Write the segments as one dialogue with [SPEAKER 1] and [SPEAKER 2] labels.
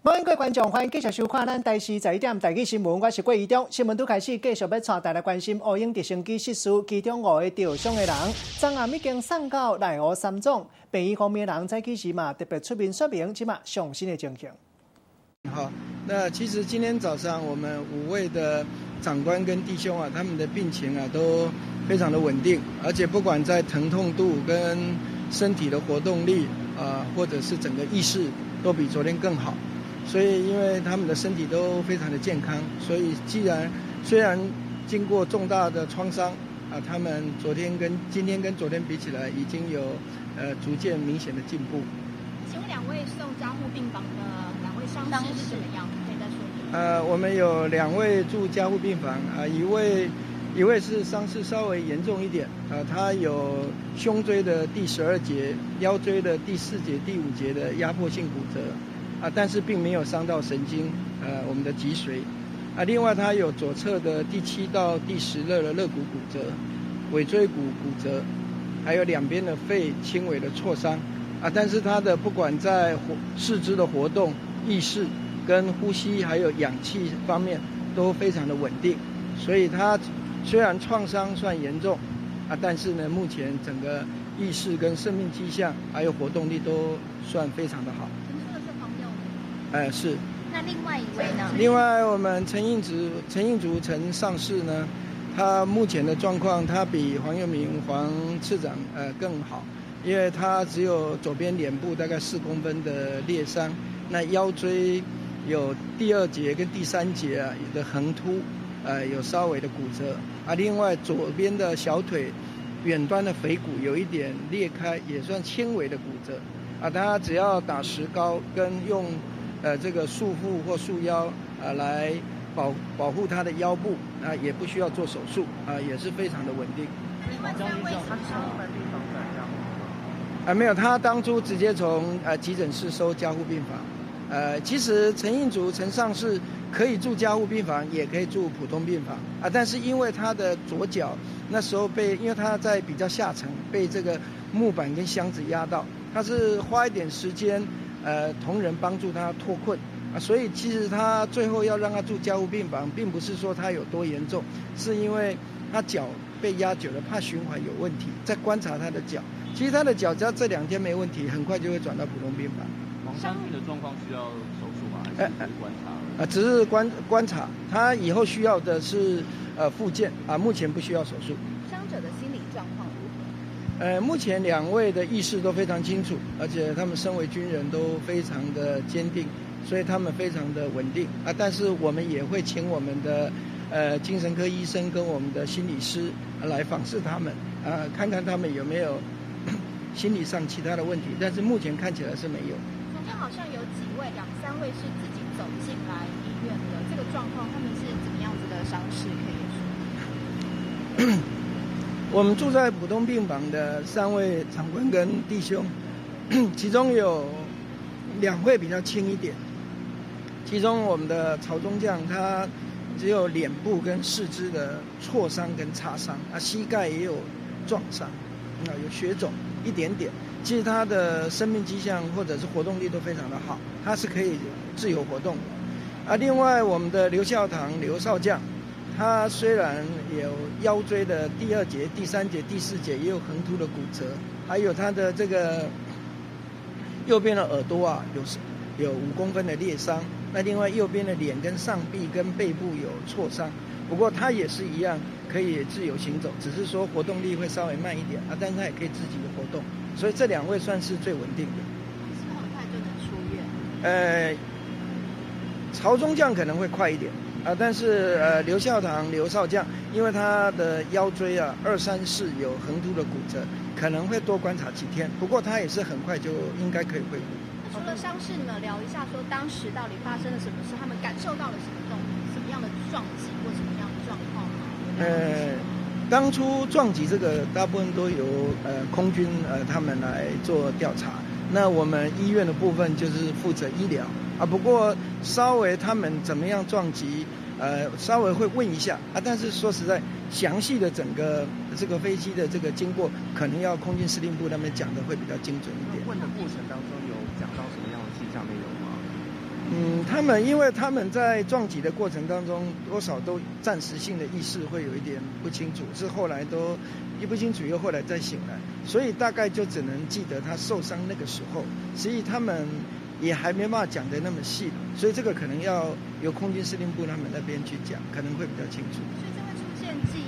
[SPEAKER 1] 各位觀眾，歡迎繼續收看咱台視11點台語新聞，我是郭怡中。新聞拄開始，繼續欲帶大家關心烏鷹直升機失事，其中五个著傷的人，昨暗已經送到內湖三總病院方面的人，早起時嘛特別出面說明這馬上新的情形。
[SPEAKER 2] 好，那其實今天早上我們五位的長官跟弟兄啊，他們的病情啊都非常的穩定，而且不管在疼痛度跟身體的活動力啊，或者是整個意識都比昨天更好。所以，因為他們的身體都非常的健康，所以既然雖然經過重大的創傷啊，他們昨天跟今天跟昨天比起來，已經有逐漸明顯的進步。
[SPEAKER 3] 請問兩位送加護病房的兩位傷勢是怎麼樣？可以再說明。
[SPEAKER 2] 我們有兩位住加護病房啊，一位是傷勢稍微嚴重一點啊，他有胸椎的第12節、腰椎的第四節、第五節的壓迫性骨折。啊，但是並沒有傷到神經，我們的脊髓。啊，另外他有左側的第七到第十肋的肋骨骨折、尾椎骨骨折，還有兩邊的肺輕微的挫傷。啊，但是他的不管在活四肢的活動、意識跟呼吸還有氧氣方面都非常的穩定，所以他雖然創傷算嚴重，啊，但是呢，目前整個意識跟生命跡象還有活動力都算非常的好。哎，是。
[SPEAKER 3] 那另外一位呢？
[SPEAKER 2] 另外，我們陳應竹陳上士呢，他目前的狀況，他比黃又明黃次長更好，因為他只有左邊臉部大概4公分的裂傷，那腰椎有第二節跟第三節啊有的橫突，有稍微的骨折啊，另外左邊的小腿遠端的腓骨有一點裂開，也算輕微的骨折啊，他只要打石膏跟用這個束腹或束腰啊，來保護他的腰部啊，也不需要做手術啊，也是非常的穩定。
[SPEAKER 3] 另外三位
[SPEAKER 2] 啊，沒有，他當初直接從急診室收加護病房。其實陳應竹陳上士可以住加護病房，也可以住普通病房啊，但是因為他的左腳那時候被，因為他在比較下層，被這個木板跟箱子壓到，他是花一點時間，同仁幫助他脫困啊，所以其實他最後要讓他住加護病房，並不是說他有多嚴重，是因為他腳被壓久了，怕循環有問題，在觀察他的腳。其實他的腳只要這兩天沒問題，很快就會轉到普通病房。
[SPEAKER 4] 黃將軍的狀況需要手術嗎？還是只是觀察？
[SPEAKER 2] 啊，只是觀察，他以後需要的是復健啊，目前不需要手術。
[SPEAKER 3] 傷者的心理狀況如何？
[SPEAKER 2] 目前兩位的意識都非常清楚，而且他們身為軍人都非常的堅定，所以他們非常的穩定啊。但是我們也會請我們的精神科醫生跟我們的心理師來訪視他們，啊，看看他們有沒有心理上其他的問題。但是目前看起來是沒有。
[SPEAKER 3] 昨天好像有幾位、兩三位是自己走進來醫院的，這個狀況他們是怎麼樣子的傷勢可以說？
[SPEAKER 2] 我們住在普通病房的三位長官跟弟兄，其中有兩位比較輕一點。其中我們的曹中將他只有臉部跟四肢的挫傷跟擦傷，啊，膝蓋也有撞傷，啊，有血腫一點點。其實他的生命跡象或者是活動力都非常的好，他是可以自由活動的。啊，另外我們的劉孝堂劉少將，他雖然有腰椎的第二節、第三節、第四節也有橫突的骨折，還有他的這個右邊的耳朵啊，有5公分的裂傷。那另外右邊的臉跟上臂跟背部有挫傷，不過他也是一樣可以自由行走，只是說活動力會稍微慢一點啊，但是他也可以自己的活動，所以這兩位算是最穩定的。
[SPEAKER 3] 是不是很快就能出院？
[SPEAKER 2] 曹中將可能會快一點。啊，但是劉孝堂劉少將，因為他的腰椎啊二三四有橫突的骨折，可能會多觀察幾天。不過他也是很快就應該可以恢復。
[SPEAKER 3] 那除了傷勢呢，聊一下說當時到底發生了什麼事，他們感受到了什麼動，什麼樣的撞擊或什麼樣的狀況嗎？
[SPEAKER 2] 當初撞擊這個大部分都由空軍他們來做調查，那我們醫院的部分就是負責醫療。啊，不過稍微他們怎麼樣撞擊，稍微會問一下啊，但是說實在，詳細的整個這個飛機的這個經過，可能要空軍司令部那邊講的會比較精準一點。
[SPEAKER 4] 問的過程當中有講到什麼樣的氣象內容嗎？
[SPEAKER 2] 他們因為他們在撞擊的過程當中，多少都暫時性的意識會有一點不清楚，是後來都一不清楚，又後來再醒來，所以大概就只能記得他受傷那個時候，所以他們也還沒辦法講得那麼細，所以這個可能要由空軍司令部他們那邊去講，可能會比較清楚。
[SPEAKER 3] 所以這會出現記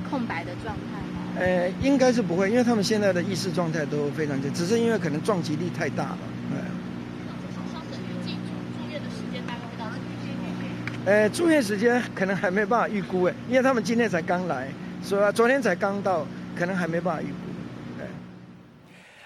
[SPEAKER 3] 憶空白的狀態嗎？
[SPEAKER 2] 應該是不會，因為他們現在的意識狀態都非常清，只是因為可能撞擊力太大了。住院時間可能還沒辦法預估，因為他們今天才剛來，所以昨天才剛到，可能還沒辦法預估。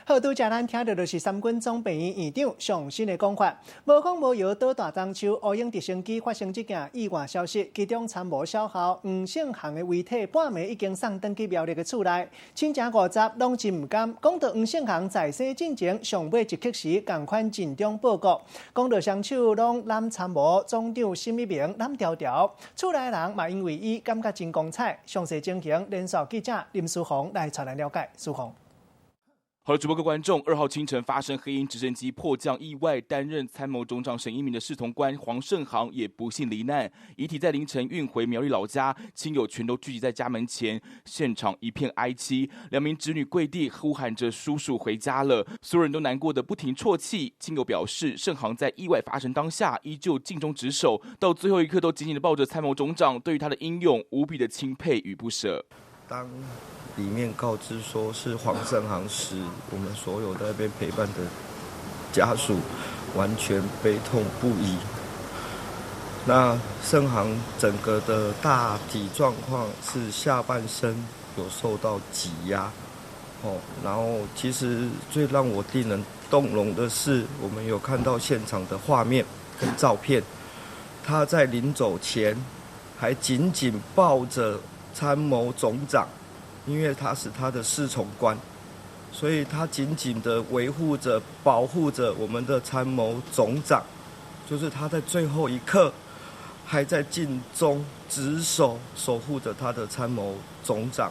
[SPEAKER 1] 好，拄才咱聽著就是三軍總病院院長上新的講法，無講無搖倒大樟樹，烏鷹直升機發生這件意外消息，其中參謀少校黃勝航的遺體半暝已經送轉去苗栗的厝內，親情五十攏真毋甘。講到黃勝航在生進前上尾一刻時，仝款盡忠報國，講到雙手攏攬參謀總長沈一鳴攬牢牢，厝內人嘛因為伊感覺真光彩。詳細情形，連線記者林書宏來帶咱了解。書宏。
[SPEAKER 5] 好了，主播各位觀眾，2號清晨發生黑鷹直升機迫降意外，擔任參謀總長沈一鳴的侍從官黃勝航也不幸罹難，遺體在凌晨運回苗栗老家，親友全都聚集在家門前，現場一片哀戚，兩名侄女跪地呼喊着叔叔回家了，所有人都難過得不停啜泣。親友表示，勝航在意外發生當下依舊盡忠職守，到最後一刻都緊緊的抱着參謀總長，對於他的英勇無比的欽佩與不捨。
[SPEAKER 6] 當裡面告知說是黃勝航時，我們所有在那邊陪伴的家屬完全悲痛不已。那勝航整個的大體狀況是下半身有受到擠壓，哦，然後其實最讓我令人動容的是，我們有看到現場的畫面跟照片，他在臨走前還緊緊抱着參謀總長。因為他是他的侍從官，所以他緊緊的維護着、保護着我們的參謀總長，就是他在最後一刻還在盡忠職守，守護着他的參謀總長。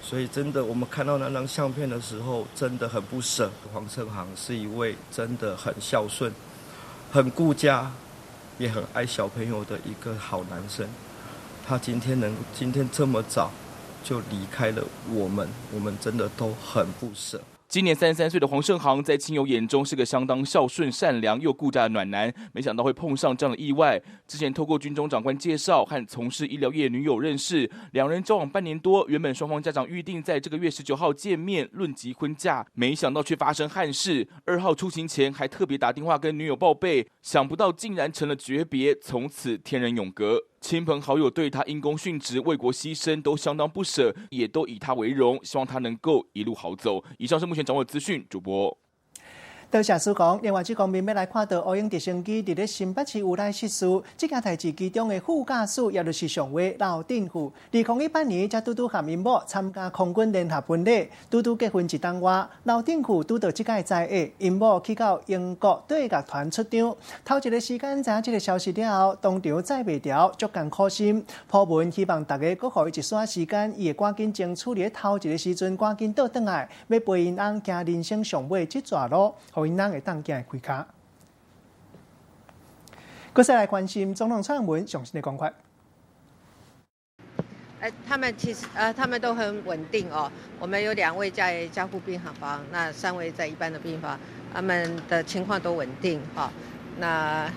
[SPEAKER 6] 所以真的，我們看到那張相片的時候，真的很不捨。黃勝航是一位真的很孝順、很顧家，也很愛小朋友的一個好男生。他今天這麼早就離開了我們，我們真的都很不捨。
[SPEAKER 5] 今年33歲的黃勝航，在親友眼中是個相當孝順、善良又顧家的暖男，沒想到會碰上這樣的意外。之前透過軍中長官介紹和從事醫療業女友認識，兩人交往半年多，原本雙方家長預定在這個月19號見面論及婚嫁，沒想到卻發生憾事。2號出勤前還特別打電話跟女友報備，想不到竟然成了訣別，從此天人永隔。親朋好友對他因公殉職、為國犧牲都相當不捨，也都以他為榮，希望他能夠一路好走。以上是目前掌握資訊，主播。
[SPEAKER 1] 多謝書講，另外這方面欲來看著烏鷹直升機佇咧新北市有來失事，這件代誌其中的副駕駛，也就是上尉劉振富，2018年才拄拄和𪜶某參加空軍聯合婚禮，拄拄結婚一冬外，劉振富拄著這個災厄，𪜶某去到英國對樂團出張，頭一個時間知影這個消息了後，當場載袂牢，足艱苦心，鋪文希望大家閣予伊一絲時間，伊會趕緊爭取佇頭一個時陣趕緊倒轉來，欲陪𪜶翁行人生上尾這逝路。予𪜶翁會當行會開跤。閣再來關心總統蔡英文上新的講法。
[SPEAKER 7] 他們其實他們都很穩定哦。我們有兩位在加護病房，那三位在一般的病房，他們的情況都穩定哈。那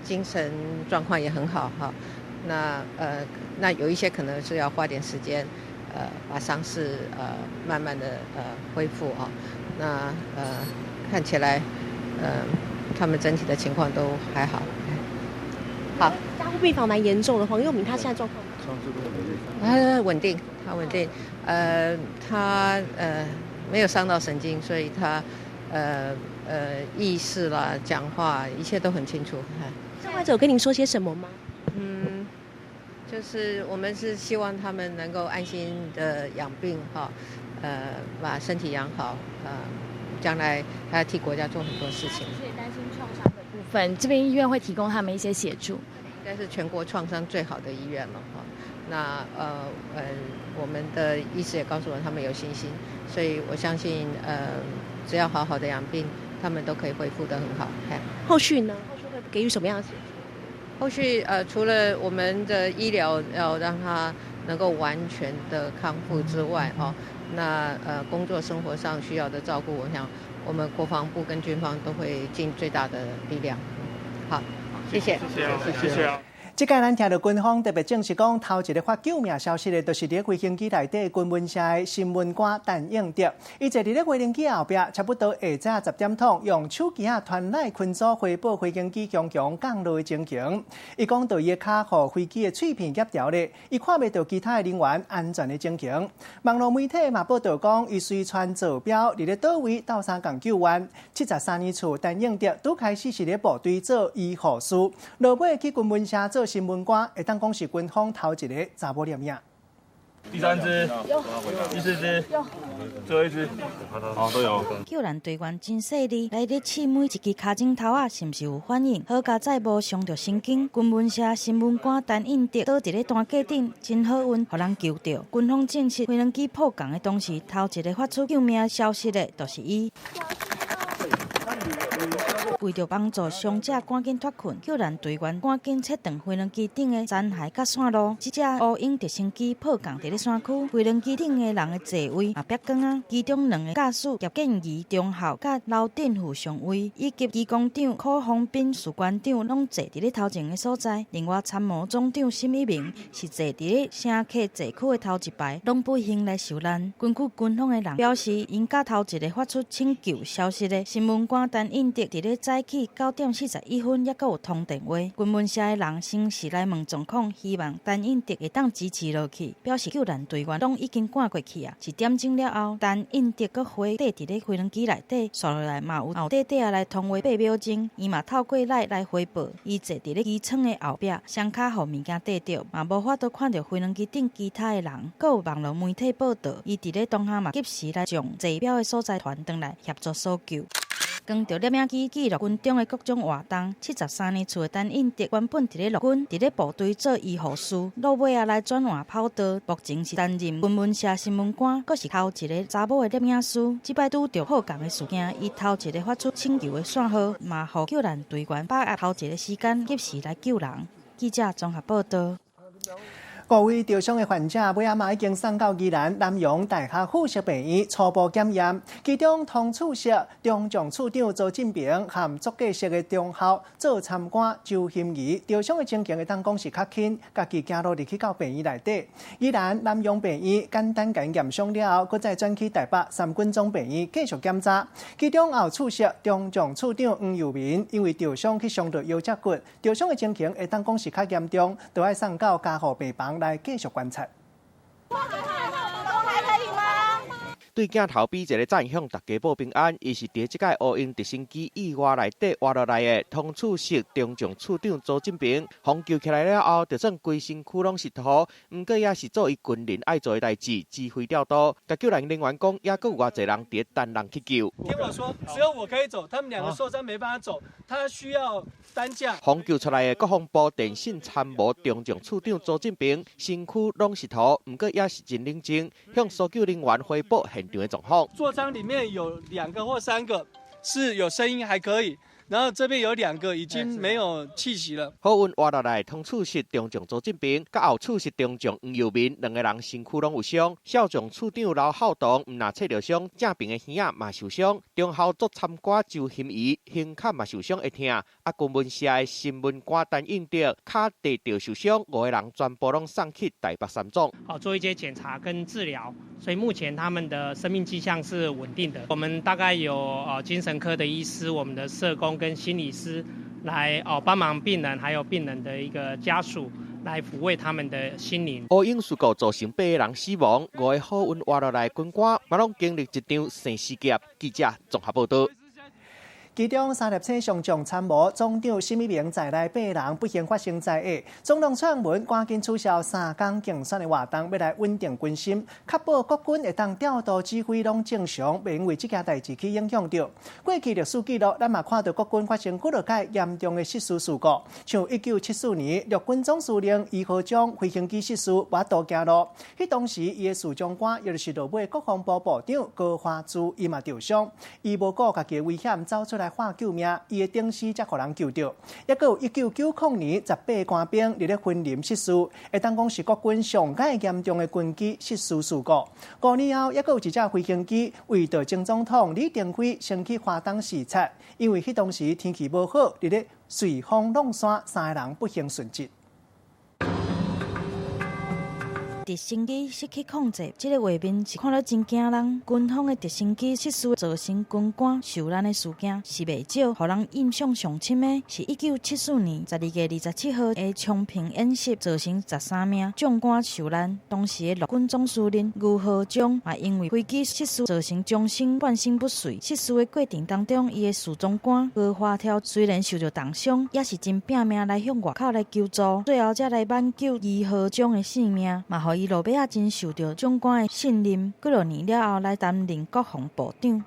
[SPEAKER 7] 精神狀況也很好哈。那有一些可能是要花點時間，把傷勢慢慢的恢復啊。那看起來，他們整體的情況都還好。好，
[SPEAKER 8] 加護病房蠻嚴重的，黃又明他現在狀況？
[SPEAKER 7] 他穩定，他穩定。他沒有傷到神經，所以他意識啦、講話一切都很清楚。
[SPEAKER 8] 傷患者有跟您說些什麼嗎？
[SPEAKER 7] 嗯，就是我們是希望他們能夠安心的養病哈，把身體養好，將來還要替國家做很多事情。
[SPEAKER 9] 也擔心創傷的部分，這邊醫院會提供他們一些協助。
[SPEAKER 7] 應該是全國創傷最好的醫院了哈。那我們的醫師也告訴我他們有信心，所以我相信只要好好的養病，他們都可以恢復得很好。
[SPEAKER 8] 後續呢？後續會給予什麼樣的協助？
[SPEAKER 7] 後續除了我們的醫療要讓他能夠完全的康復之外，哦，那工作生活上需要的照顧，我想我們國防部跟軍方都會盡最大的力量。好，謝謝，
[SPEAKER 10] 謝謝，謝謝。
[SPEAKER 1] 這擺咱聽著軍方特別證實講，頭一个發救命消息的，就是佇飛行機內底軍聞社的新聞官陳應德。伊坐佇咧飛行機後壁，差不多下早10點通，用手機仔傳來群組回報飛行機強強降落的情形。伊講著伊的跤予飛機的碎片夾著咧，伊看袂著其他的人員安全的情形。網路媒體嘛報導講，伊隨傳座標佇咧佗位鬥相共救援。73年次陳應德拄開始是咧部隊做醫護師，落尾去軍聞社做新聞官，會當講是軍方頭一个查某攝影。
[SPEAKER 5] 第三隻，第四隻，最後一隻，好，都有。
[SPEAKER 11] 救援隊員真細膩，來咧試每一支跤指頭仔，是毋是有反應？好佳哉無傷著神經。軍聞社新聞官陳應德倒佇咧單架頂，真好運，予人救著。軍方證實，飛行機迫降的當時，頭一个發出救命消息的，就是伊。為著幫助傷者趕緊脫困，救援隊員趕緊切斷飛行機頂的殘骸佮線路。這架烏鷹直升機迫降佇咧山區，飛行機頂的人的座位嘛煏光啊！其中兩個駕駛葉建儀中校佮劉振富上尉，以及機工長柯宏斌士官長，攏坐佇咧頭前的所在。另外參謀總長沈一鳴是坐佇咧乘客座區的頭一排，攏不幸來受難。根據軍方的人表示，𪜶佮頭一个發出拯救消息的新聞官陳應德，佇咧早起9點41分，猶閣有通電話。軍聞社的人先是來問狀況，希望陳應德會當支持落去，表示救援隊員攏已經趕過去啊。1點鐘了後，陳應德閣回綴佇咧飛行機內底，紲落來嘛有後綴綴仔來通話8秒鐘，伊嘛透過來來回報，伊坐佇咧機艙的後壁，雙跤予物件綴著，嘛無法度看著飛行機頂其他的人。閣有網路媒體報導，伊佇咧當下嘛及時來將坐標的所在傳轉來協助搜救。光著攝影機記錄軍中的各種活動。73年次的陳應德原本佇咧陸軍，佇咧部隊做醫護師，落尾仔來轉換跑道。目前是擔任軍聞社新聞官，閣是頭一个查某的攝影師。這擺拄著迫降的事件，伊頭一个發出拯救的訊號，嘛予救援隊員把握頭一个時間，及時來救人。記者綜合報導。
[SPEAKER 1] 五位著傷的患者，尾仔嘛已經送到宜蘭南陽大學附屬病院初步檢驗，其中通處室中將處長周進平和作計室的中校做參官周馨儀著傷的情形會當講是較輕，家己行路入去到病院內底。宜蘭南陽病院簡單共驗傷了後，閣再轉去台北三軍總病院繼續檢查。其中後處室中將處長黃佑民因為著傷去傷著腰脊骨，著傷的情形會當講是較嚴重，著愛送到加護病房來繼續觀察。
[SPEAKER 12] 對鏡頭比一个讚，向大家報平安。伊是佇這擺烏鷹直升機意外內底活落來的通處室中將處長周進平。予救起來了後，就算規身軀攏是塗，毋過也是做伊軍人愛做的代誌，指揮調度。共救援人員講，猶閣有偌濟人佇等人去救。
[SPEAKER 2] 聽我說，只有我可以走，他們兩個受傷沒辦法走，他需要擔架。
[SPEAKER 12] 予救出來的國防部電信參謀中將處長周進平，身軀攏是塗，毋過也是真冷靜，向搜救人員回報現場的狀況。
[SPEAKER 2] 座艙裡面有兩個或三個是有聲音還可以，然後這邊有兩個已經沒有氣息了。
[SPEAKER 12] 好運活落來，通處室中將周進平，佮後處室中將黃佑民兩个人身軀攏有傷。少將處長劉浩東毋若切著傷，正爿的耳仔嘛受傷。中校作參官周馨儀胸坎嘛受傷會疼。啊，軍聞社的新聞官陳應德跤蹄著受傷，五个人全部攏送去台北三總。
[SPEAKER 13] 好，做一些檢查跟治療，所以目前他們的生命跡象是穩定的。我們大概有精神科的醫師、我們的社工跟心理師來哦幫忙病人，還有病人的一個家屬來撫慰他們的心靈。
[SPEAKER 12] 烏鷹事故造成八个人死亡，五个好運活落來軍官，嘛攏經歷一場生死劫。記者綜合報導。
[SPEAKER 1] 其中三粒星上將參謀總長沈一鳴在內八人不幸發生災厄，總統蔡英文趕緊取消3工競選的活動，欲來穩定軍心，確保國軍會當調度指揮攏正常，袂因為這件代誌去影響著。過去歷史記錄，咱嘛看著國軍發生幾落擺嚴重的失事事故，像1974年陸軍總司令余荷章飛行機失事，無法度行路，彼當時伊的侍從官，也就是落尾國防部部長高華柱，伊嘛著傷，伊無顧家己的危險走出來。來喊救命，伊的頂司才予人救著。猶閣有1990年18個官兵佇咧雲林失事，會當講是國軍上蓋嚴重的軍機失事事故。5年後，猶閣有一隻飛行機為著前總統李登輝先去花東視察，因為彼當時天氣無好，佇咧隨風挵山，三個人不幸殉職。
[SPEAKER 11] 直升機失去控制，這个畫面是看了真驚人。軍方的直升機失事造成軍官受難的事件是袂少，予人印象上深的是1974年12月27號的昌平演習，造成13名將官受難。當時的陸軍總司令余荷章嘛，因為飛機失事造成終身半身不遂。失事的過程當中，伊的侍從官高華條雖然受著重傷，也是真拚命來向外口來求助，最後才來挽救余荷章的性命，嘛予伊落尾仔真受著長官的信任，幾落年了後來擔任國防部長。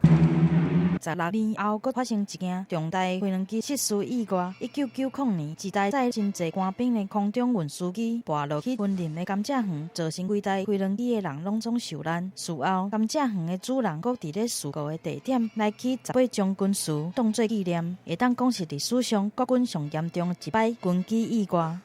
[SPEAKER 11] 16年後，閣發生一件重大飛行機失事意外。1990年，一台載真濟官兵的空中運輸機跋落去雲林的甘蔗園，造成規台飛行機的人攏總受難。事後，甘蔗園的主人閣佇咧事故的地點來起18將軍祠，當做紀念。會當講是歷史上國軍上嚴重的一擺軍機意外。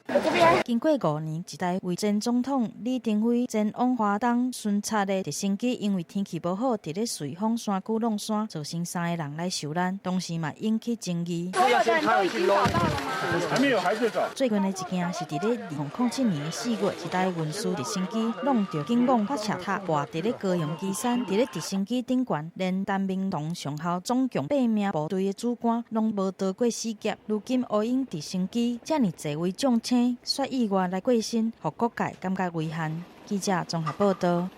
[SPEAKER 11] 經過5年，一台為前總統李登輝前往花東巡查的直升機，因為天氣無好，佇咧隨風山區挵山，造成三個人來受難，當時嘛引起爭議。
[SPEAKER 10] 所有的人都已經找到了嗎？還沒有，還在找。
[SPEAKER 11] 最近的一件是佇咧2007年4月，一台運輸直升機挵著警廣發射塔，跋佇咧高雄旗山，佇咧直升機頂懸，連陳明堂上校總共八名部隊的主官攏無逃過死劫。如今烏鷹直升機遮爾濟位將星煞意外來過身，予各界感覺遺憾。記者綜合報道。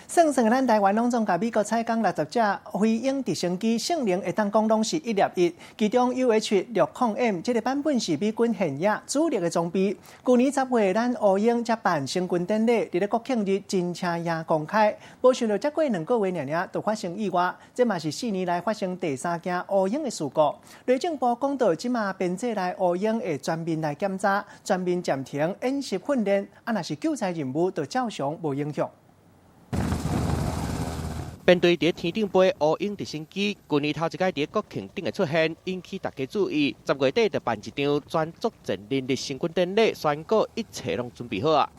[SPEAKER 1] 算算咱台灣攏總共美國採購60隻飛鷹直升機，性能會當講攏是一粒一。其中 UH-60M 這个版本是美軍現役主力的裝備。舊年10月，咱烏鷹才辦成軍典禮，佇咧國慶日真正也公開。無想到才過2個月爾爾，就發生意外，這嘛是4年來發生第三件烏鷹的事故。內政部講到，這馬編制內烏鷹會全面來檢查，全面暫停演習訓練，啊，若是救災任務，就照常無影響。
[SPEAKER 12] 編隊佇天頂飛烏鷹直升機，舊年頭一擺佇國慶頂的出現，引起大家注意。10月底就辦一場全作戰能力成軍典禮，宣告一切攏準備好啊。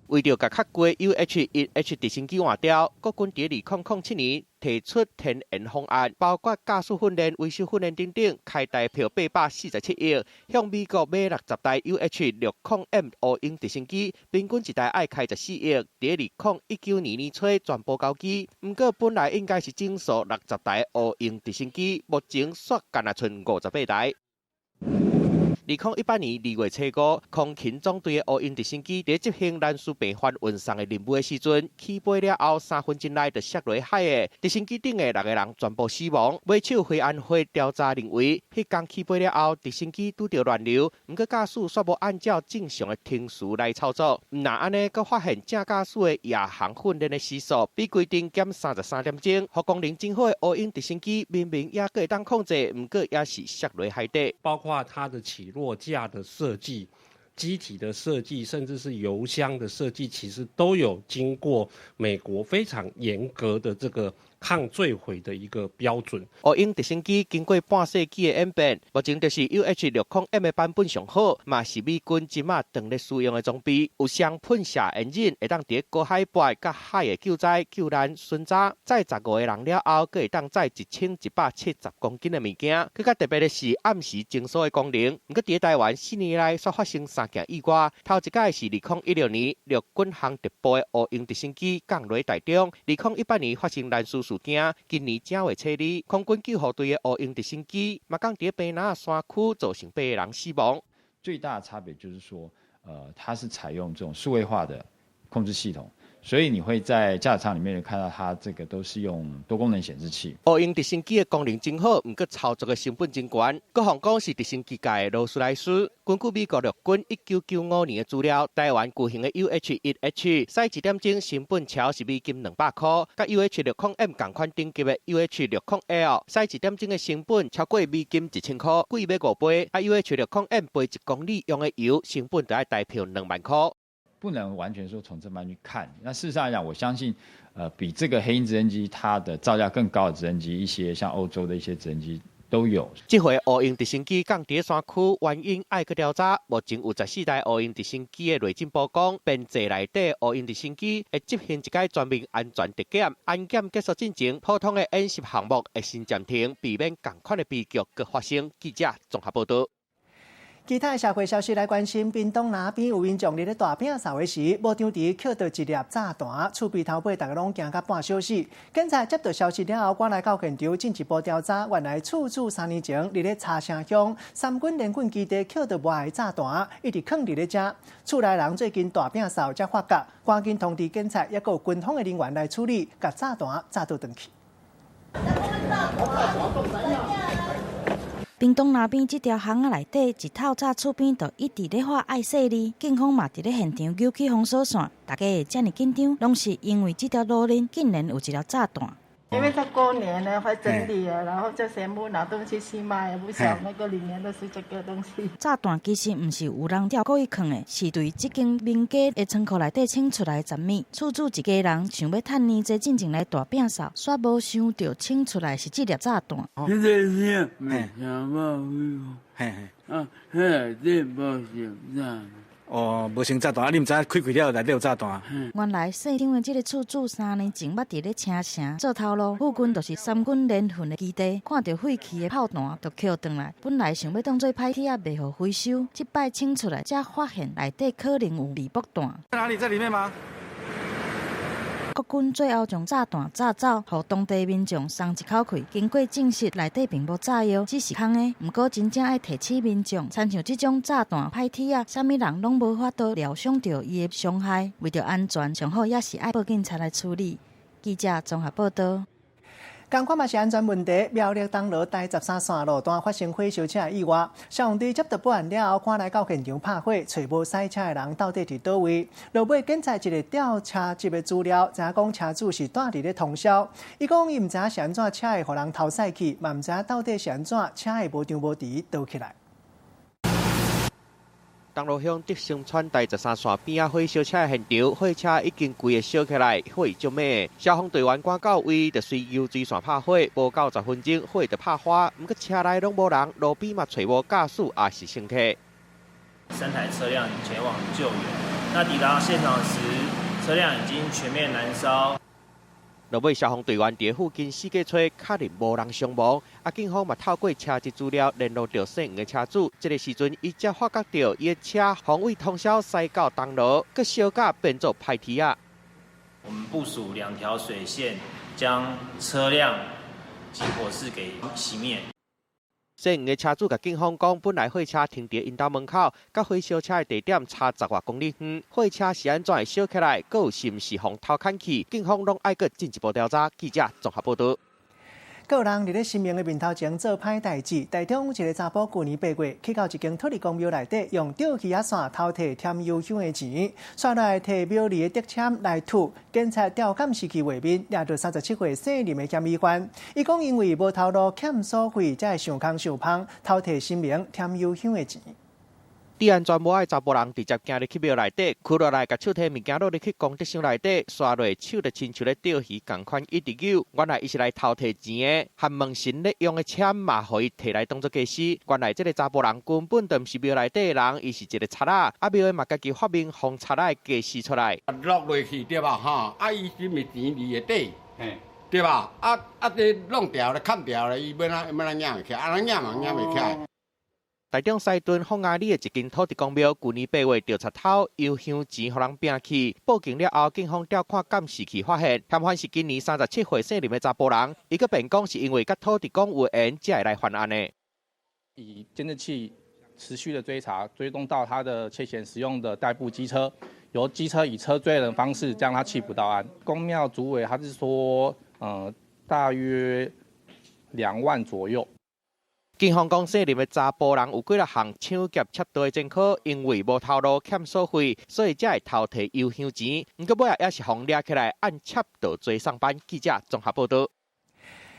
[SPEAKER 12] 為著共較舊 UH-1H 直升機換掉，國軍佇2007年提出天延方案，包括駕駛訓練、維修訓練等等，開台票847億，向美國買60台 UH-60M 烏鷹直升機，平均一台愛開14億。佇2019年年初全部交機，毋過本來應該是整數60台烏鷹直升機，目前煞干焦賰58台。2018年2月初5，空勤總隊的烏鷹直升機佇執行難事病患運送的任務的時陣，起飛了後3分鐘內就摔落海的，直升機頂的六個人全部死亡。尾手飛安會調查認為，彼工起飛了後，直升機拄著亂流，毋過駕駛煞無按照正常的程序來操作，毋但按呢，閣發現正駕駛的夜航訓練的時速比規定減33點鐘，予功能真好的烏鷹直升機明明猶閣會當控制，毋過也是摔落海底。
[SPEAKER 14] 包括它的起落架的設計、機體的設計，甚至是油箱的設計，其實都有經過美國非常嚴格的這個抗墜毀的一個標準。
[SPEAKER 12] 烏鷹直升機經過半世紀的演變，目前就是 UH-60M 的版本上好，嘛是美軍這馬當咧使用的裝備。有雙噴射引擎，會當佇高海拔佮海的救災救難巡查，載15個人了後，閣會當載1170公斤的物件。閣較特別的是暗時偵搜的功能。毋過佇台灣4年來煞發生三件意外，頭一擺是2016年陸軍航特部的烏鷹直升機降落台中，2018年發生難事事件，今年正月初二，空軍救護隊的烏鷹直升機嘛降佇卑南山區，造成八個人死亡。
[SPEAKER 15] 最大的差別就是說，它是採用這種數位化的控制系統，所以你會在駕駛艙裡面看到它這個都是用多功能顯示器。
[SPEAKER 12] 烏鷹直升機的功能真好，毋過操作的成本真懸。國防講是直升機界的勞斯萊斯。根據美國陸軍1995年的資料，台灣舊型的 UH-1H駛一點鐘成本超是美金200塊，佮 UH-60M 仝款等級的 UH-60L駛一點鐘的成本超過美金1000塊，貴欲5倍。啊，UH-60M 飛1公里用的油成本就愛台票2萬塊。
[SPEAKER 15] 不能完全說從這邊去看。那事實上來講，我相信，比這個黑鷹直升機它的造價更高的直升機，一些像歐洲的一些直升機都有。
[SPEAKER 12] 這回烏鷹直升機降佇山區，原因愛閣調查。目前有14台烏鷹直升機的內政部講，編制內底烏鷹直升機會執行一擺全面安全特檢，安檢結束進前，普通的演習項目會先暫停，避免仝款的悲劇閣發生。記者綜合報導。
[SPEAKER 1] 其他的社會消息來關心，屏東那邊有民眾佇咧大摒掃的時，無張佇抾著一粒炸彈，厝邊頭尾逐家攏驚甲半小死。警察接到消息了後，趕來到現場進一步調查，原來厝主3年前佇咧茶城鄉三軍連訓基地抾著無愛炸彈，一直囥佇咧遮。厝內人最近大摒掃才發覺，趕緊通知警察，抑閣有軍方的人員來處理，共炸彈炸倒轉去。
[SPEAKER 11] 屏東那邊這條巷仔內底，一透早厝邊就一直咧喊愛細膩，警方嘛佇咧現場揪起封鎖線，大家會遮爾緊張，攏是因為這條路裡竟然有一粒炸彈。
[SPEAKER 16] 因為在過年呢，會整理啊，然後就全部拿東西去賣，不曉那個裡面都是這個東西。
[SPEAKER 11] 炸彈其實毋是有人故意囥的，是對這間民家的倉庫內底清出來的雜物。厝主一家人想欲趁年節進前來大摒掃，煞無想著清出來是這粒炸彈。
[SPEAKER 17] 哦，無先炸彈，啊！你毋知影開開了內底有炸彈。
[SPEAKER 11] 原來姓張的這个厝主3年前捌佇咧車城做頭路，附近就是三軍聯訓的基地，看著廢棄的炮彈就抾轉來。本來想欲當做歹鐵仔賣予回收，這擺清出來才發現內底可能有未爆彈。
[SPEAKER 17] 在哪裡？在裡面嗎？
[SPEAKER 11] 國軍最後將炸彈炸走，予當地民眾鬆一口氣。經過證實，內底並無炸藥，只是空的。毋過真正愛提醒民眾，親像這種炸彈歹鐵仔，啥物人攏無法度料想著伊的傷害。為著安全，上好也是愛報警察來處理。記者綜合報導。
[SPEAKER 1] 仝款嘛是安全問題，苗栗東螺台13線路段發生火燒車的意外，消防隊接到報案了後，趕來到現場拍火，揣無駛車的人到底佇佗位。落尾警察一个調車集的資料，知影講車主是蹛佇咧通宵。伊講伊毋知影是按怎車會予人偷駛去，嘛毋知影到底是按怎車會無張無遲倒起來。
[SPEAKER 12] 東螺鄉德勝村台13線邊仔火燒車的現場，火車已經規个燒起來，火足猛。消防隊員趕到位，就隨油水線拍火，無夠10分鐘，火就拍花。毋過車內攏無人，路邊嘛揣無駕駛，也是乘客。
[SPEAKER 18] 3台車輛前往救援，那抵達現場時，車輛已經全面燃燒。
[SPEAKER 12] 落尾消防隊員佇附近四界揣，確認無人傷亡。啊，警方嘛透過車籍資料聯絡著姓黃的車主。這个時陣，伊才發覺著伊的車方位通宵駛到東螺，閣燒甲變做歹鐵仔。
[SPEAKER 18] 我們部署2條水線，將車輛及火勢給熄滅。
[SPEAKER 12] 姓黃的車主共警方講，本來貨車停佇𪜶兜門口，佮火燒車的地點差10外公里遠。貨車是按怎會燒起來，閣有是毋是予偷牽去？警方攏愛閣進一步調查。記者綜合報導。
[SPEAKER 1] 閣有人佇咧神明的面頭前做歹代誌。台中有一个查埔舊年8月去到一間土地公廟內底，用釣魚仔線偷提添油香的錢，煞來提廟裡的竹籤來吐。警察調監視器畫面，掠著37歲姓林的嫌疑犯。伊講因為無頭路欠所費，才會想空想芳偷提神明添油香的錢。
[SPEAKER 12] 治安全無愛查埔人直接行入去廟內底，轆落來共手提物件落入去功德箱內底，刷落手就親像咧釣魚仝款，一直扭。原來伊是來偷提錢的，含門神咧用的籤嘛，予伊提來當做家私。原來這个查埔人根本就毋是廟內底的人，伊是一个賊仔。啊，廟的嘛家己發明予賊仔的家私出來。
[SPEAKER 19] 落落去對吧？吼，啊，伊是毋是錢佇下底？對吧？啊啊，這弄掉咧，砍掉咧，伊欲按怎欲按怎攑會起來？按怎攑嘛攑袂起來。
[SPEAKER 12] 台中西屯鳳阿里的一間土地公廟，舊年8月著賊偷油香錢，予人拚去。報警了後，警方調看監視器，發現嫌犯是今年37歲姓林的查埔人。伊閣辯講是因為佮土地公有緣，才會來犯案的。
[SPEAKER 20] 以監視器持續的追查，追蹤到他的竊嫌使用的代步機車，由機車以車追人方式將他緝捕到案。宮廟主委他是說，大約2萬左右。
[SPEAKER 12] 警方講，姓林的查埔人有幾若項搶劫竊盜的前科，因為無頭路欠所費，所以才會偷提油香錢。毋過尾仔也是予掠起來，按竊盜罪送辦。記者綜合報導。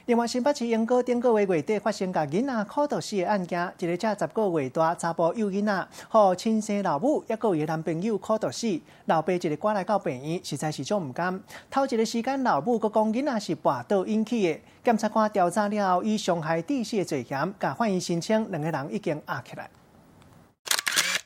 [SPEAKER 1] 另外，新北市鶯歌頂個月月底發生共囡仔苦毒死的案件，一個才10個月大查埔幼囡仔，予親生老母抑閣有伊男朋友苦毒死，老爸一个趕來到病院，實在是足毋甘。頭一个時間，老母閣講囡仔是跋倒引起的。檢察官調查了後，以傷害致死的罪嫌，共法院申請兩个人已經押起來。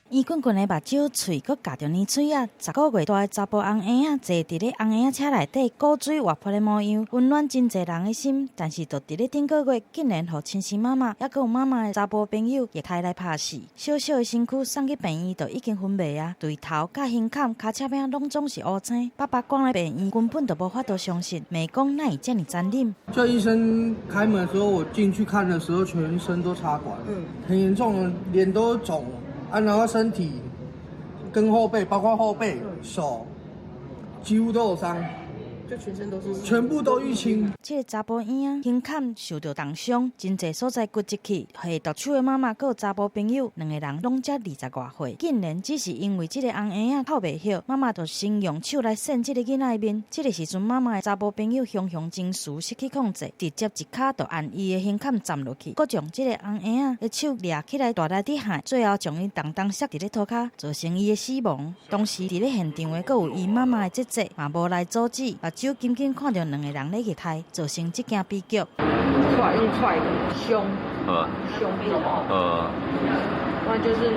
[SPEAKER 11] 圓滾滾的目睭，喙閣咬著奶嘴仔，10個月大的查埔紅嬰仔坐佇咧紅嬰仔車內底，古錐活潑的模樣，溫暖真濟人的心。但是，就佇咧頂個月，竟然予親生媽媽，抑閣有媽媽的查埔朋友虐待來拍死。小小的身軀送去病院，就已經昏迷啊！對頭、佮胸坎、跤車餅攏總是烏青。爸爸趕來病院，根本就無法度相信，罵講哪會遮爾殘忍。
[SPEAKER 2] 就醫生開門的時候，我進去看的時候，全身都插管，很嚴重，臉都腫。啊，然後身體跟後背，包括後背、手，幾乎都有傷，
[SPEAKER 21] 就全身都是，
[SPEAKER 2] 全部都淤青。
[SPEAKER 11] 這個查埔嬰仔胸坎受著重傷，真濟所在骨折去。下毒手的媽媽閣有查埔朋友，兩個人攏才20外歲，竟然只是因為這個紅嬰仔哭袂歇，媽媽就先用手來扇這個囡仔的面。這個時陣，媽媽的查埔朋友雄雄情緒失去控制，直接一跤就按伊的胸坎站落去，閣將這個紅嬰仔的手掠起來大力佇按，最後將伊重重摔佇咧塗跤，造成伊的死亡。當時佇咧現場的閣有伊媽媽的姐姐，嘛無來阻止，目睭緊緊看著兩個人咧虐待，造成這件悲劇。
[SPEAKER 21] 踹用踹的胸，胸部，不然就是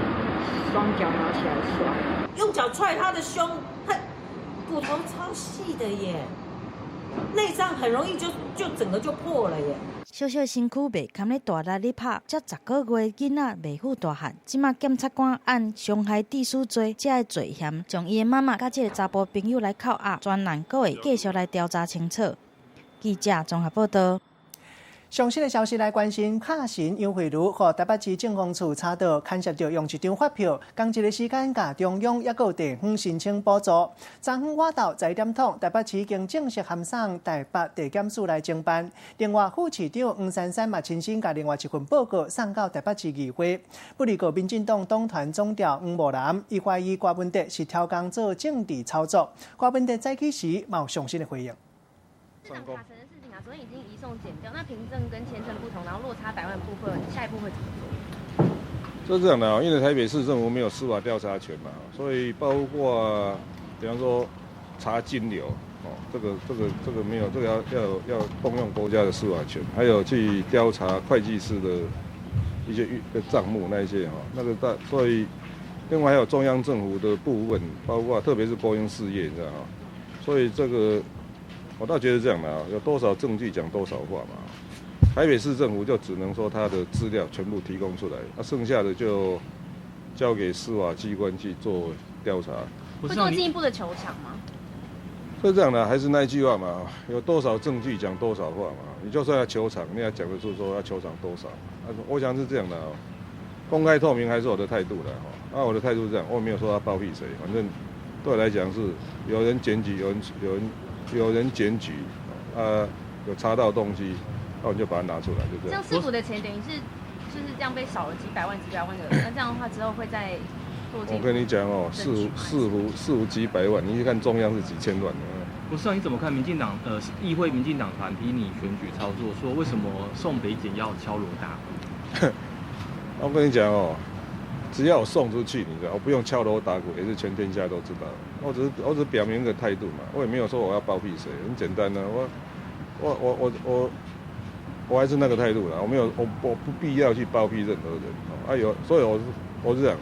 [SPEAKER 21] 雙腳拿起來摔，
[SPEAKER 22] 用腳踹他的胸，他骨頭超細的耶，內臟很容易就整個就破了耶。
[SPEAKER 11] 小小身軀袂堪咧大力咧拍，才10個月囡仔袂赴大漢。這馬檢察官按傷害致死罪這个罪嫌，將伊的媽媽佮這个查埔朋友來扣押，專案閣會繼續來調查清楚。記者綜合報道。
[SPEAKER 1] 上新的消息來關心，卡神楊蕙如予台北市政風處查到，牽涉著用一張發票，仝一个時間共中央抑閣有地方申請補助。昨昏晚晝11點鐘，台北市已經正式函送台北地檢署來偵辦。另外，副市長黃珊珊嘛親身共另外一份報告送到台北市議會。不過，民進黨黨團總召黃慕蘭，伊懷疑柯文哲是挑工做政治操作。柯文哲早起時嘛有上新的回應。
[SPEAKER 9] 昨天已經移送檢調，那憑證跟簽證不同，然後落差100萬部分，下一步會怎麼
[SPEAKER 23] 做？是這樣的啊，因為台北市政府沒有司法調查權嘛，所以包括比方說查金流哦，這個沒有，這個要動用國家的司法權，還有去調查會計師的一些賬目那一些哈，那個大，所以另外還有中央政府的部分，包括特別是國營事業，你知道哈，所以這個。我倒覺得這樣的啊，有多少證據講多少話嘛。台北市政府就只能說他的資料全部提供出來，那剩下的就交給司法機關去做調查。
[SPEAKER 9] 會做進一步的求償嗎？
[SPEAKER 23] 是這樣的，還是那一句話嘛，有多少證據講多少話嘛。你就算要求償，你要講得出說要求償多少。我想是這樣的啊，公開透明還是我的態度的哈。啊，我的態度是這樣，我沒有說要包庇誰，反正對我來講是有人檢舉，有人檢舉，有查到東西，那我們就把它拿出來，就這樣。
[SPEAKER 9] 像市府的錢等於是就是這樣被少了幾百萬、幾百萬的，那這樣的話之後會再做。
[SPEAKER 23] 我跟你講哦，市府幾百萬，你去看中央是幾千萬的。
[SPEAKER 4] 不是啊，你怎麼看民進黨議會民進黨團批你選舉操作，說為什麼送北檢要敲鑼打鼓？
[SPEAKER 23] 我跟你講哦，只要我送出去，你知道，我不用敲鑼打鼓，也是全天下都知道。我只是表明一個態度嘛，我也沒有說我要包庇誰，很簡單啊，我還是那個態度啦，我沒有，我不必要去包庇任何人啊。有，所以我是這樣，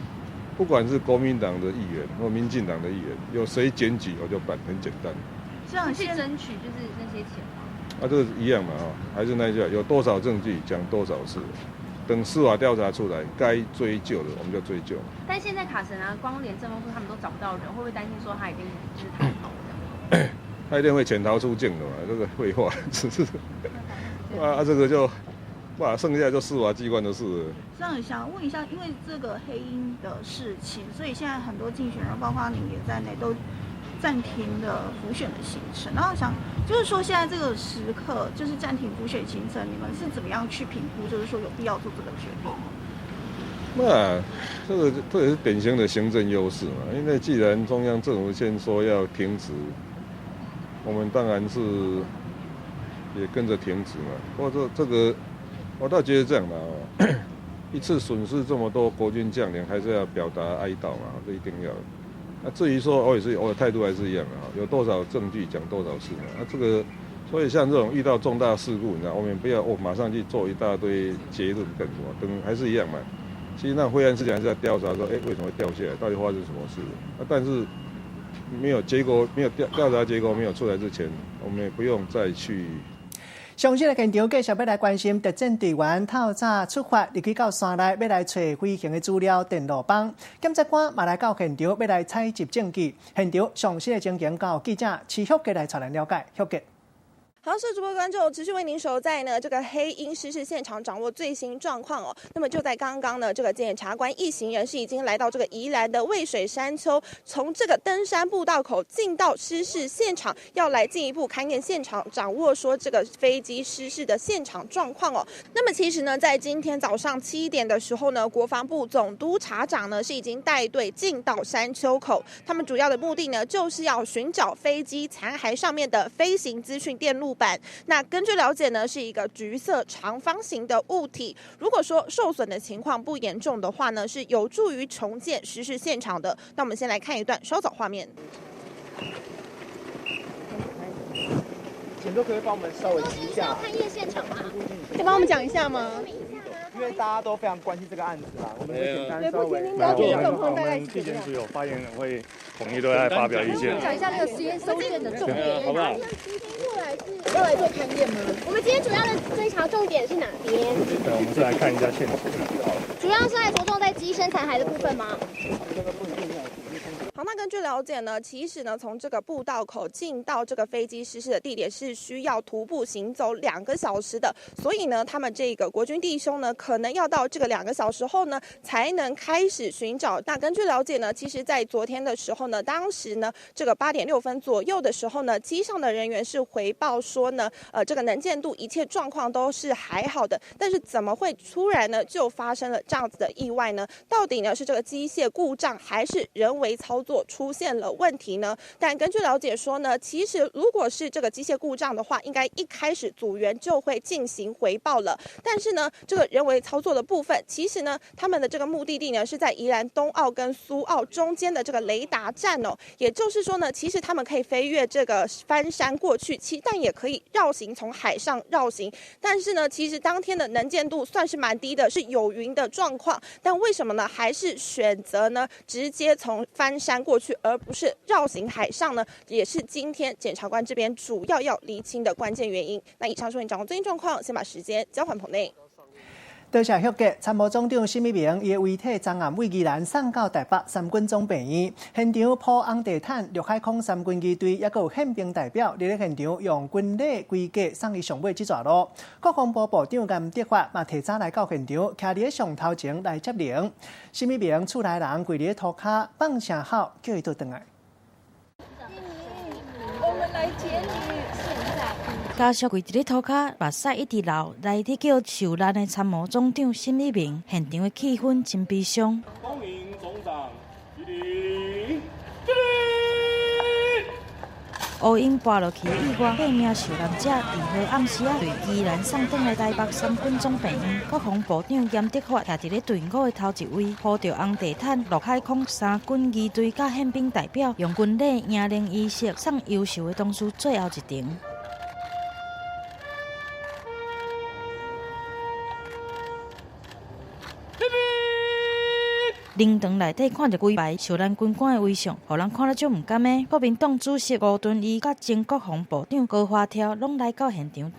[SPEAKER 23] 不管是國民黨的議員或民進黨的議員，有誰檢舉我就辦，很簡單。
[SPEAKER 3] 這樣去爭取就是那些錢嗎？
[SPEAKER 23] 啊，這個一樣嘛，還是那句話，有多少證據講多少事。等司法調查出來，該追究的我們就追究。
[SPEAKER 9] 但現在卡神啊、光連政風處他們都找不到人，會不會擔心說他已經就是逃跑了？
[SPEAKER 23] 他一定會潛逃出境的嘛，這個廢話，只是啊，這個就哇，剩下就司法機關的事了。
[SPEAKER 16] 這樣想問一下，因為這個黑鷹的事情，所以現在很多競選人，包括你也在內，都暫停了輔選的行程。然後想就是說，現在這個時刻就是暫停輔選行程，你們是怎麼樣去評估？就是說有必要做這個決定？
[SPEAKER 23] 那這也是典型的行政優勢嘛。因為既然中央政府先說要停止，我們當然是也跟着停止嘛。不過這個，我倒覺得這樣啦，一次損失這麼多國軍將領，還是要表達哀悼嘛，這一定要。那至於說，我也是我的態度還是一樣的，有多少證據講多少事嘛。啊，這個，所以像這種遇到重大事故，你知道，我們不要哦馬上去做一大堆結論幹什麼，等還是一樣嘛。其實那灰暗事件還是在調查，說，為什麼會掉下來，到底發生什麼事？啊，但是沒有結果，沒有調查結果沒有出來之前，我們也不用再去。
[SPEAKER 1] 上新的現場繼續欲來關心特戰隊員透早出發入去到山內，欲來揣飛行的資料電路板。檢察官嘛來到現場，欲來採集證據。現場上新的情形，交記者徐旭杰來帶咱了解。旭杰。
[SPEAKER 6] 好，是主播觀眾持續為您守在呢這個黑鷹失事現場，掌握最新狀況哦。那麼就在剛剛呢，這個檢察官一行人是已經來到這個宜蘭的渭水山丘，從這個登山步道口進到失事現場，要來進一步勘驗現場，掌握說這個飛機失事的現場狀況哦。那麼其實呢，在今天早上7點的時候呢，國防部總督察長呢是已經帶隊進到山丘口，他們主要的目的呢就是要尋找飛機殘骸上面的飛行資訊電路板。那根據了解呢，是一個橘色長方形的物體。如果說受損的情況不嚴重的話呢，是有助於重建失事現場的。那我們先來看一段稍早畫面。
[SPEAKER 7] 簡都可以幫我們稍微提一下。
[SPEAKER 9] 勘驗現場嗎？
[SPEAKER 6] 可以幫我們講一下嗎？
[SPEAKER 7] 因為大家都非常關心這個案子啦，我們會簡單稍微。
[SPEAKER 10] 我們地檢署有發言人會統一都在發表意見。
[SPEAKER 9] 講一下那個實驗搜證的重點，
[SPEAKER 10] 好不好？
[SPEAKER 9] 過來是
[SPEAKER 6] 要來做勘驗嗎？
[SPEAKER 9] 我們今天主要的追查重點是哪邊？
[SPEAKER 10] 對，我們是來看一下現場。
[SPEAKER 9] 主要是來著重在機身殘骸的部分嗎？
[SPEAKER 6] 好，那根據了解呢，其實呢，從這個步道口進到這個飛機失事的地點是需要徒步行走2個小時的，所以呢，他們這個國軍弟兄呢，可能要到這個2個小時後呢，才能開始尋找。那根據了解呢，其實，在昨天的時候呢，當時呢，這個8點6分左右的時候呢，機上的人員是回報說呢，這個能見度一切狀況都是還好的，但是怎麼會突然呢就發生了這樣子的意外呢？到底呢是這個機械故障還是人為操作出現了問題呢？但根據了解說呢，其實如果是這個機械故障的話，應該一開始組員就會進行回報了。但是呢，這個人為操作的部分，其實呢，他們的這個目的地呢是在宜蘭東澳跟蘇澳中間的這個雷達站哦。也就是說呢，其實他們可以飛越這個翻山過去，但也可以繞行，從海上繞行。但是呢，其實當天的能見度算是蠻低的，是有雲的狀況。但為什麼呢？還是選擇呢直接從翻山過去，而不是繞行海上呢？也是今天檢察官這邊主要要釐清的關鍵原因。那以上是為你掌握最新狀況，先把時間交還棚內。
[SPEAKER 1] 多謝旭杰。參謀總長沈一鳴伊的遺體昨暗為宜蘭送到台北三軍總病院，現場鋪紅地毯，陸海空三軍儀隊，抑閣有憲兵代表佇咧現場用軍禮規格送伊上尾這逝路。國防部部長顏德發嘛提早來到現場，徛佇咧上頭前來接靈。沈一鳴厝內人跪佇咧塗跤放聲哭，叫伊倒轉來。
[SPEAKER 8] 我們來接你。
[SPEAKER 11] 家屬跪佇咧塗跤，目屎一直流，來去叫受難的參謀總長沈一鳴，現場的氣氛真悲傷。
[SPEAKER 10] 恭迎總長，起立。
[SPEAKER 11] 烏蠅跋落去的意外，過命受難者佇彼暗時仔對宜蘭送轉來台北三軍總病院，國防部長嚴德發徛佇咧隊伍的頭一位，鋪著紅地毯，陸海空三軍儀隊佮憲兵代表，用軍禮迎靈儀式送優秀的同事最後一程。靈堂內底看著規排受難軍官的遺像，予人看了足毋甘的。國民黨主席吳敦義佮前國防部長高華超攏來到現場。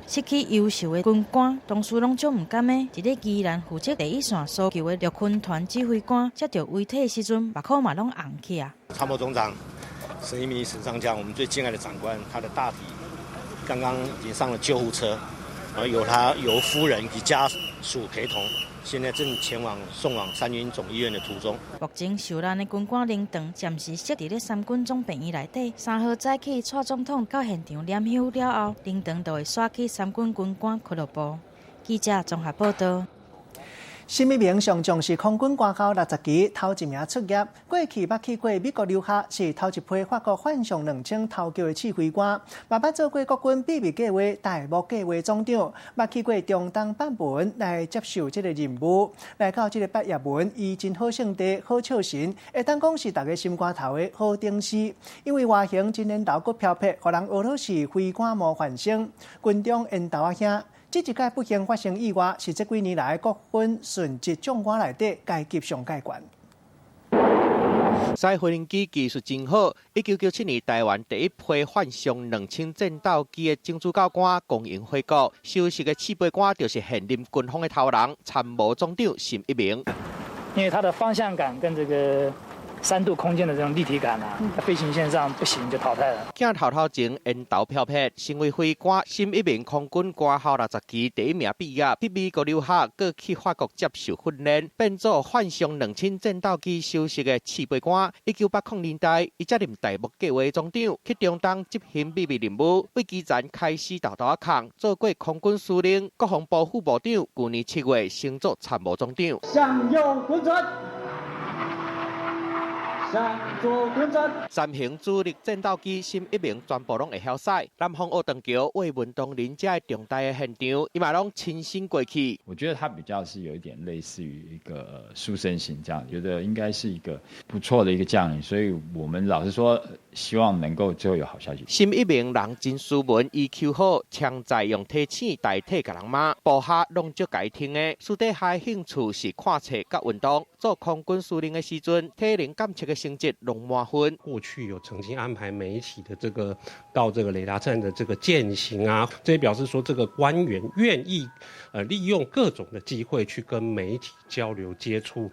[SPEAKER 11] 失去優秀的軍官，同事攏足毋甘的。佇咧宜蘭負責第一線搜救的陸軍團指揮官接到遺體的時陣，目眶嘛攏紅起啊。
[SPEAKER 24] 參謀總長沈一鳴沈上將，我們最敬愛的長官，他的大體剛剛已經上了救護車，然後由他由夫人及家屬陪同。現在正前往送往三軍總醫院的途中。
[SPEAKER 11] 目前受難的軍官靈堂暫時設佇咧三軍總病院內底。3號早起，蔡總統到現場念香了後，靈堂就會徙去三軍軍官俱樂部。記者綜合報道。
[SPEAKER 1] 沈一鳴上將是空軍官校60期頭一名出業，過去捌去過美國留學，是頭一批法國幻象2000頭號的試飛官，嘛捌做過國軍秘密計劃大漠計劃總長，捌去過中東版本來接受這个任務，來到這个八葉門，伊真好性地、好笑神，會當講是大家心肝頭的好頂司，因為外形真緣投閣飄撇，予人學做是飛官模範生，軍中緣投仔兄。這一屆不幸發生意外，是這幾年來國軍殉職將官內底階級上蓋懸。
[SPEAKER 12] 駛飛行機技術真好。1997年，台灣第一批幻象2000戰鬥機的種子教官光榮回國，首席的試飛官就是現任軍方的頭人參謀總長沈一鳴。
[SPEAKER 5] 因為它的方向感跟這個3度空間的這種立體感啊，飛行線上不行就淘汰了。
[SPEAKER 12] 鏡頭頭前緣投飄撇，成為飛官沈一鳴空軍官校60期第一名畢業，去美國留學，閣去法國接受訓練，變做幻象2000戰鬥機首席的試飛官。1980年代，伊接任大漠計劃總長，去中東執行秘密任務，對基層開始沓沓仔扛，做過空軍司令、國防部副部長。舊年7月升做參謀總長。
[SPEAKER 13] 向右滾轉。向左滾轉。
[SPEAKER 12] 三型主力戰鬥機沈一鳴全部攏會曉駛。南方澳斷橋魏文東林這个重大的現場，伊嘛攏親身過去。
[SPEAKER 14] 我覺得他比較是有一點類似於一個書生型這樣，覺得應該是一個不錯的一個將領，所以我們老實說，希望能夠最後有好消息。
[SPEAKER 12] 沈一鳴人真斯文，EQ 好，常在用提醒代替共人罵，部下攏足共伊聽的。私底下興趣是看冊佮運動。做空軍司令的時陣，體能監測的成績攏滿分。
[SPEAKER 15] 過去有曾經安排媒體的這個到這個雷達站的這個健行啊，這也表示說這個官員願意利用各種的機會去跟媒體交流接觸。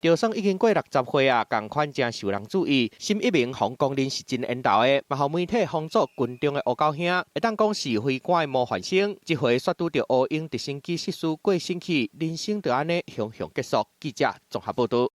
[SPEAKER 12] 就算已經過60歲啊，仝款誠受人注意。沈一鳴予公認是真緣投的，嘛予媒體封做軍中的烏狗兄，會當講是飛官的模範生。這回煞拄著烏鷹直升機失事過身去，人生就按呢雄雄結束。記者綜合報導。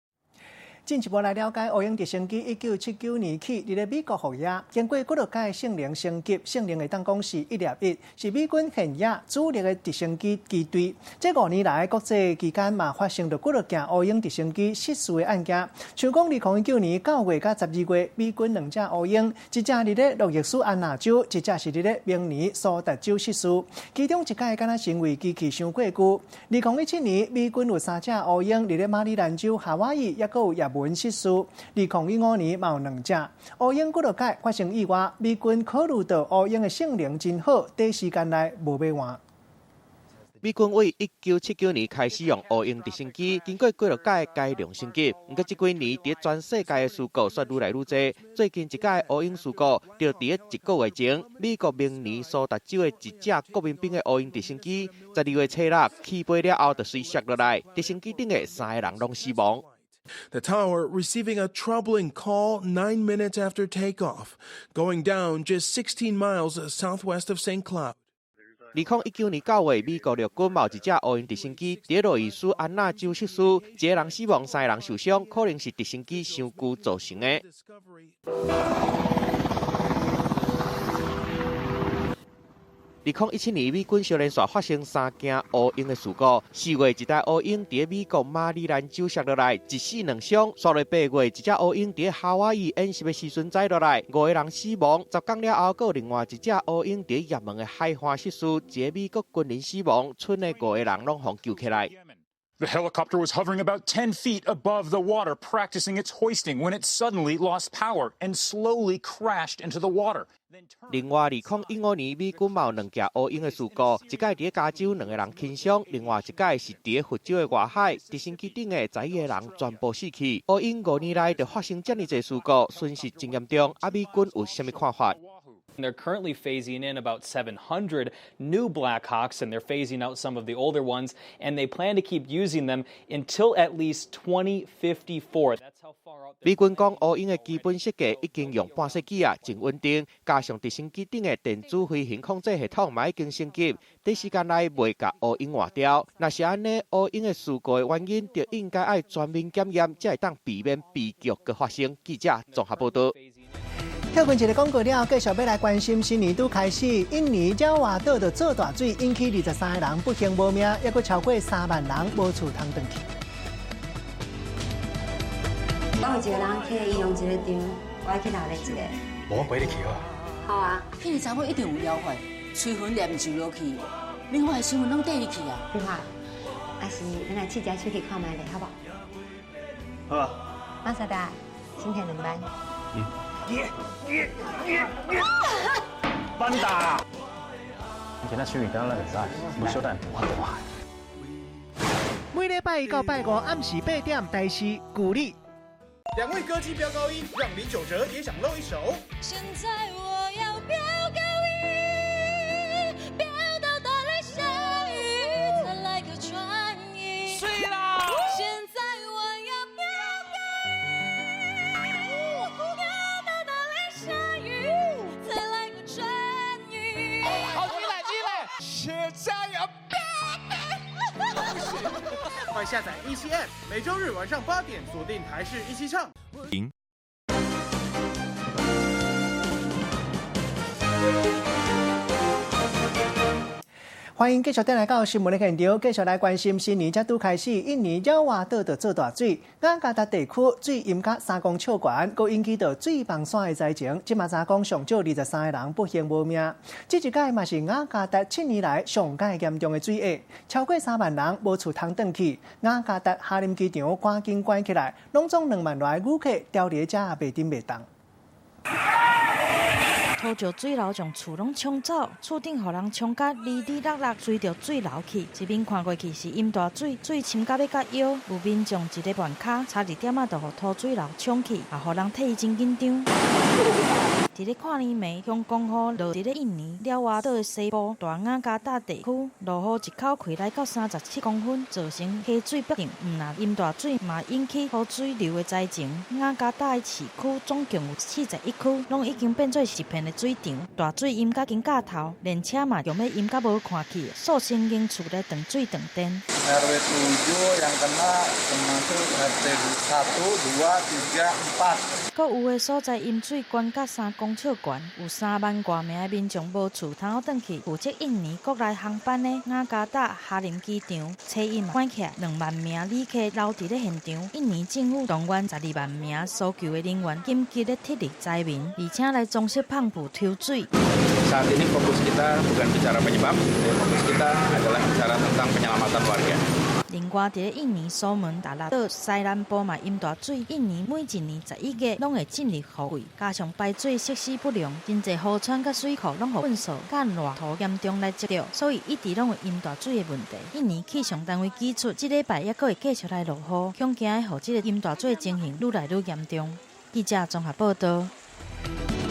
[SPEAKER 1] 進一步來了解，烏鷹直升機1979年起，佇咧美國服役，經過幾落屆性能升級，性能會當講是一粒一，是美軍現役主力的直升機機隊。這5年來，國際期間嘛發生著幾落件烏鷹直升機失事的案件。像講2019年9月佮12月，美軍兩隻烏鷹，一隻佇咧路易斯安那州，一隻是佇咧明尼蘇達州失事。其中一擺敢若是因為機器傷過舊。2017年，美軍有三隻烏鷹佇咧馬里蘭州、夏威夷，抑閣有也門失事。2015年嘛有兩隻烏鷹幾落擺發生意外，美軍考慮到烏鷹的性能真好，短時間內無欲換。
[SPEAKER 12] 美軍為1979年開始用烏鷹直升機，經過幾落擺改良升級。毋過這幾年，佇全世界的事故煞愈來愈濟。最近一擺烏鷹事故，就佇一個月前，美國明尼蘇達州的一隻國民兵的烏鷹直升機，12月初六起飛了後，就隨摔落來，直升機頂的三个人攏死亡。
[SPEAKER 25] The tower receiving a troubling call 9 minutes after takeoff, going down just 16 miles southwest of St. Cloud.
[SPEAKER 12] 2019年9月，美國陸軍嘛有一隻烏鷹直升機佇路易斯安那州失事，一个人死亡，三个人受傷，可能是直升機傷舊造成的。2017年，美軍小連續發生三件烏鷹的事故。4月，一台烏鷹佇美國馬里蘭州摔落來，一死兩傷。煞落8月，一隻烏鷹佇夏威夷演習的時陣載落來，五個人死亡。10天了後，閣有另外一隻烏鷹佇也門的海岸失事，一個美國軍人死亡，賰的五個人攏予救起來。
[SPEAKER 26] The helicopter was hovering about 10 feet above the water, practicing its hoisting when it suddenly lost power and slowly crashed into the water.
[SPEAKER 12] 另外，2015年美軍嘛有兩件烏鷹的事故，一擺佇加州兩個人輕傷，另外一擺是佇佛州的外海，直升機頂的11個人全部死去。烏鷹5年來就發生遮爾濟事故，損失真嚴重。啊，美軍有啥物看法？
[SPEAKER 27] They're currently phasing in about 700 new Black Hawks, and they're phasing out some of the older ones, and they plan to keep using them until at least 2054. That's how far out.
[SPEAKER 12] 美軍講，烏鷹的基本設計已經用半世紀啊，真穩定。加上直升機頂的電子飛行控制系統嘛已經升級，短時間內袂共烏鷹換掉。若是按呢，烏鷹的事故的原因，就應該愛全面檢驗，才會當避免悲劇閣發生。記者綜合報導。
[SPEAKER 1] 跳過一个广告了，继续欲来关心新年拄开始，印尼爪哇岛就做大水，引起23个人不幸无命，犹阁超过3万人无厝通转去。
[SPEAKER 2] 我有一个人去伊用一个场，我爱去闹热一下。
[SPEAKER 17] 无我陪你去好。
[SPEAKER 2] 好啊。
[SPEAKER 18] 彼个查某一定有妖法，催魂念咒落去，美华的新闻拢缀入去啊。
[SPEAKER 2] 美华，还是咱来试食手气看觅咧，好无？
[SPEAKER 17] 好啊。
[SPEAKER 2] 马萨达，今天轮班。
[SPEAKER 17] 嗯。耶耶耶耶！班达。
[SPEAKER 19] 今仔手艺敢若会使，无小等我大。
[SPEAKER 1] 每礼拜一到拜五暗时8点，台视鼓励。
[SPEAKER 20] 两位歌姬飙高音，让李玖哲也想露一手。
[SPEAKER 8] 现在我要飙高音，飙到打雷下雨，再来个转音。
[SPEAKER 20] 睡啦！
[SPEAKER 8] 现在我要飙高音，飙到打雷下雨，再来个转音。
[SPEAKER 20] 好，进来进来。现在要飙高音。快下载一七 App，每周日晚上8点锁定台视一起唱。
[SPEAKER 26] 零。
[SPEAKER 1] 欢迎继续转来到新闻的现场，继续来关心新年才拄开始，印尼爪哇岛就做大水，雅加达地区水淹甲3公尺悬，阁引起著水崩山的灾情。这马知讲上少23个人不幸无命。这一届嘛是雅加达7年来上盖严重的水灾，超过3万人无厝通转去。雅加达哈林机场赶紧关起来，拢总2万外旅客牢伫遮也袂振袂动。
[SPEAKER 11] 土石水流将厝拢冲走，厝顶予人冲甲离离落落，随著水流去。一面看过去是淹大水，水深到欲到腰，有民众一个乱跤，差一点仔就予土水流冲去，也予人替伊真紧张。伫咧跨年暝，强降雨落伫咧印尼爪哇岛的西部大雅加达地区，落雨一口气来到37公分，造成溪水北涌。毋但淹大水，嘛引起土水流的灾情。雅加达的市区总共有41区，拢已经变做一片的水场。大水淹甲肩胛头，连车嘛用欲淹甲无看去，数千间厝咧断水断电。
[SPEAKER 21] RW 7 yang kena termasuk RT 1, 2, 3, 4。
[SPEAKER 11] 阁有的所在淹水悬甲3公尺悬，有3万外名的民众无厝通好转去。负责印尼国内航班的雅加达哈林机场，初一嘛关起来，2万名旅客留伫咧现场。印尼政府动员12万名搜救的人员紧急咧撤离灾民，而且来装设泵浦抽水。
[SPEAKER 22] Saat ini fokus kita bukan bicara penyebab, fokus kita adalah bicara tentang penyelamatan warga.
[SPEAKER 11] 另外，伫咧印尼苏门答腊岛西南部嘛淹大水。印尼每一年11月拢会进入雨季，加上排水设施不良，真济河川佮水库拢予粪扫佮烂土严重来积著，所以一直拢有淹大水的问题。印尼气象单位指出，这礼拜犹阁会继续来落雨，恐惊予这个淹大水的情形愈来愈严重。记者综合报道。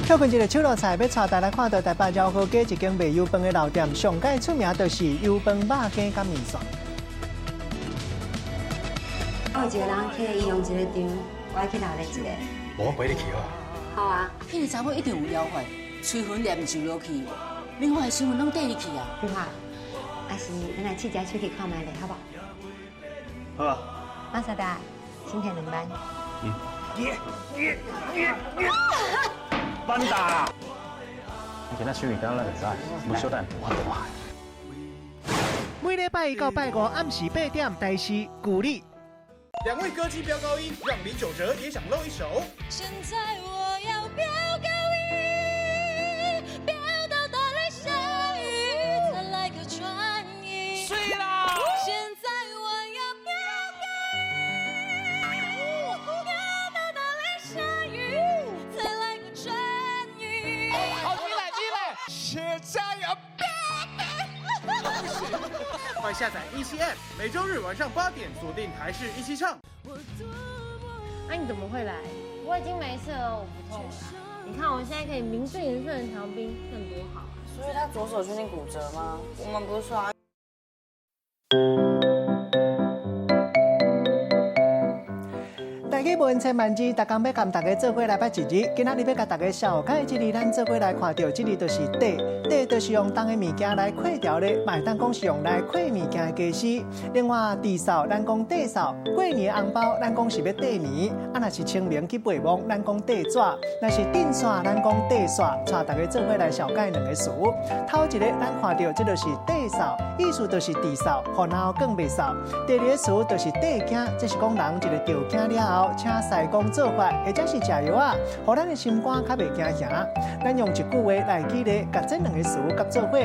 [SPEAKER 1] 跳过一个手路菜，欲带大家看到台北饶河街一间卖油饭的老店，上盖出名就是油饭、肉羹佮面线。
[SPEAKER 2] 我有一个人去伊用一个场，我爱去闹热一下。
[SPEAKER 17] 无我陪你去好。
[SPEAKER 2] 好啊。
[SPEAKER 18] 彼个查某一定有妖法，催魂念咒落去，美华的新闻拢缀入去啊。
[SPEAKER 2] 美华，还是咱来试食手气看觅咧，好无？
[SPEAKER 17] 好啊。
[SPEAKER 2] 马萨达，今天轮班。
[SPEAKER 17] 嗯。
[SPEAKER 20] 耶耶耶耶！
[SPEAKER 17] 班达。
[SPEAKER 19] 今仔手艺敢若会使，无小等我大。
[SPEAKER 1] 每礼拜一到拜五暗时8点，台视鼓励。
[SPEAKER 20] 两位歌姬飙高音，让李玖哲也想露一手。
[SPEAKER 8] 现在我要飙高音，飙到打雷下雨，再来个转音。
[SPEAKER 20] 睡啦！
[SPEAKER 8] 现在我要飙高音，飙到打雷下雨，再来个转音。
[SPEAKER 20] 好，进来进来。现在要飙高音。快下载一七 App，每周日晚上8点锁定台视一起唱。
[SPEAKER 9] 那你怎么会来？我已经没事了，我不痛了。你看我现在可以名正言顺的逃兵，这样多好啊！
[SPEAKER 28] 所以他左手确定骨折吗？我们不是说要。
[SPEAKER 1] 台语文千万字，逐工欲共大家做伙来捌一字。今仔日欲共大家绍介这字，咱做伙来看著，这字就是“底”，底就是用重的物件来扣牢的，嘛会当讲是用来扣物件的家私。另外，地扫咱讲地扫，过年红包咱讲是欲綴年，啊，若是清明去陪墓，咱讲綴纸；若是电线，咱讲綴线。带大家做伙来绍介两个词。头一个，咱看著这就是地扫，意思就是地扫，予脑更袂扫。第二个词就是綴惊，这是讲人一个著惊了后，请师公做法，或者是食药仔，予咱的心肝较袂惊吓。咱用一句话来举例，共这两个词合做伙。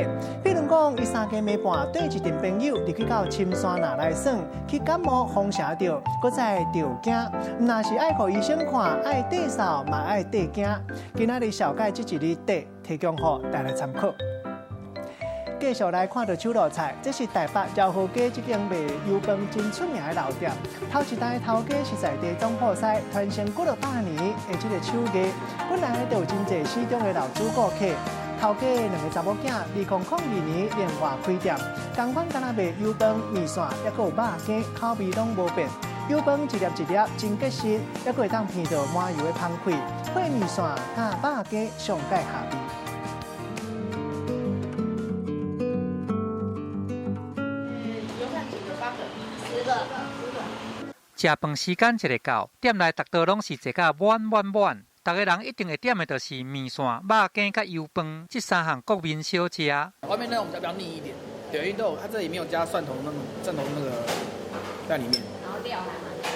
[SPEAKER 1] 比如讲，伊三更暝半缀一阵朋友入去到深山内来耍，去感冒风邪著，阁再著惊。毋若是爱予医生看，爱綴扫嘛爱綴惊。今仔日绍介这一字綴，提供予大家参考。继续来看著手路菜，这是台北饶河街这间卖油饭真出名的老店。头一代头家是在地总铺师，传承几落百年的这个手艺，本来就有真济死忠的老主顾客。头家两个查某囝，2002年另外开店，仝款敢若卖油饭、面线，犹阁有肉羹，口味拢无变。油饭一粒一粒真结实，犹阁会当闻著麻油的芳气，配面线佮肉羹上盖合味。
[SPEAKER 3] 食饭时间一个到，店内逐桌拢是坐甲满满满。逐个人一定会点的就是面线、肉羹佮油饭这三项国民小食。
[SPEAKER 4] 外面那种比较腻一点，对，因为都有它这里没有加蒜头那种蒜头那个在里面。
[SPEAKER 9] 然后料还蛮多。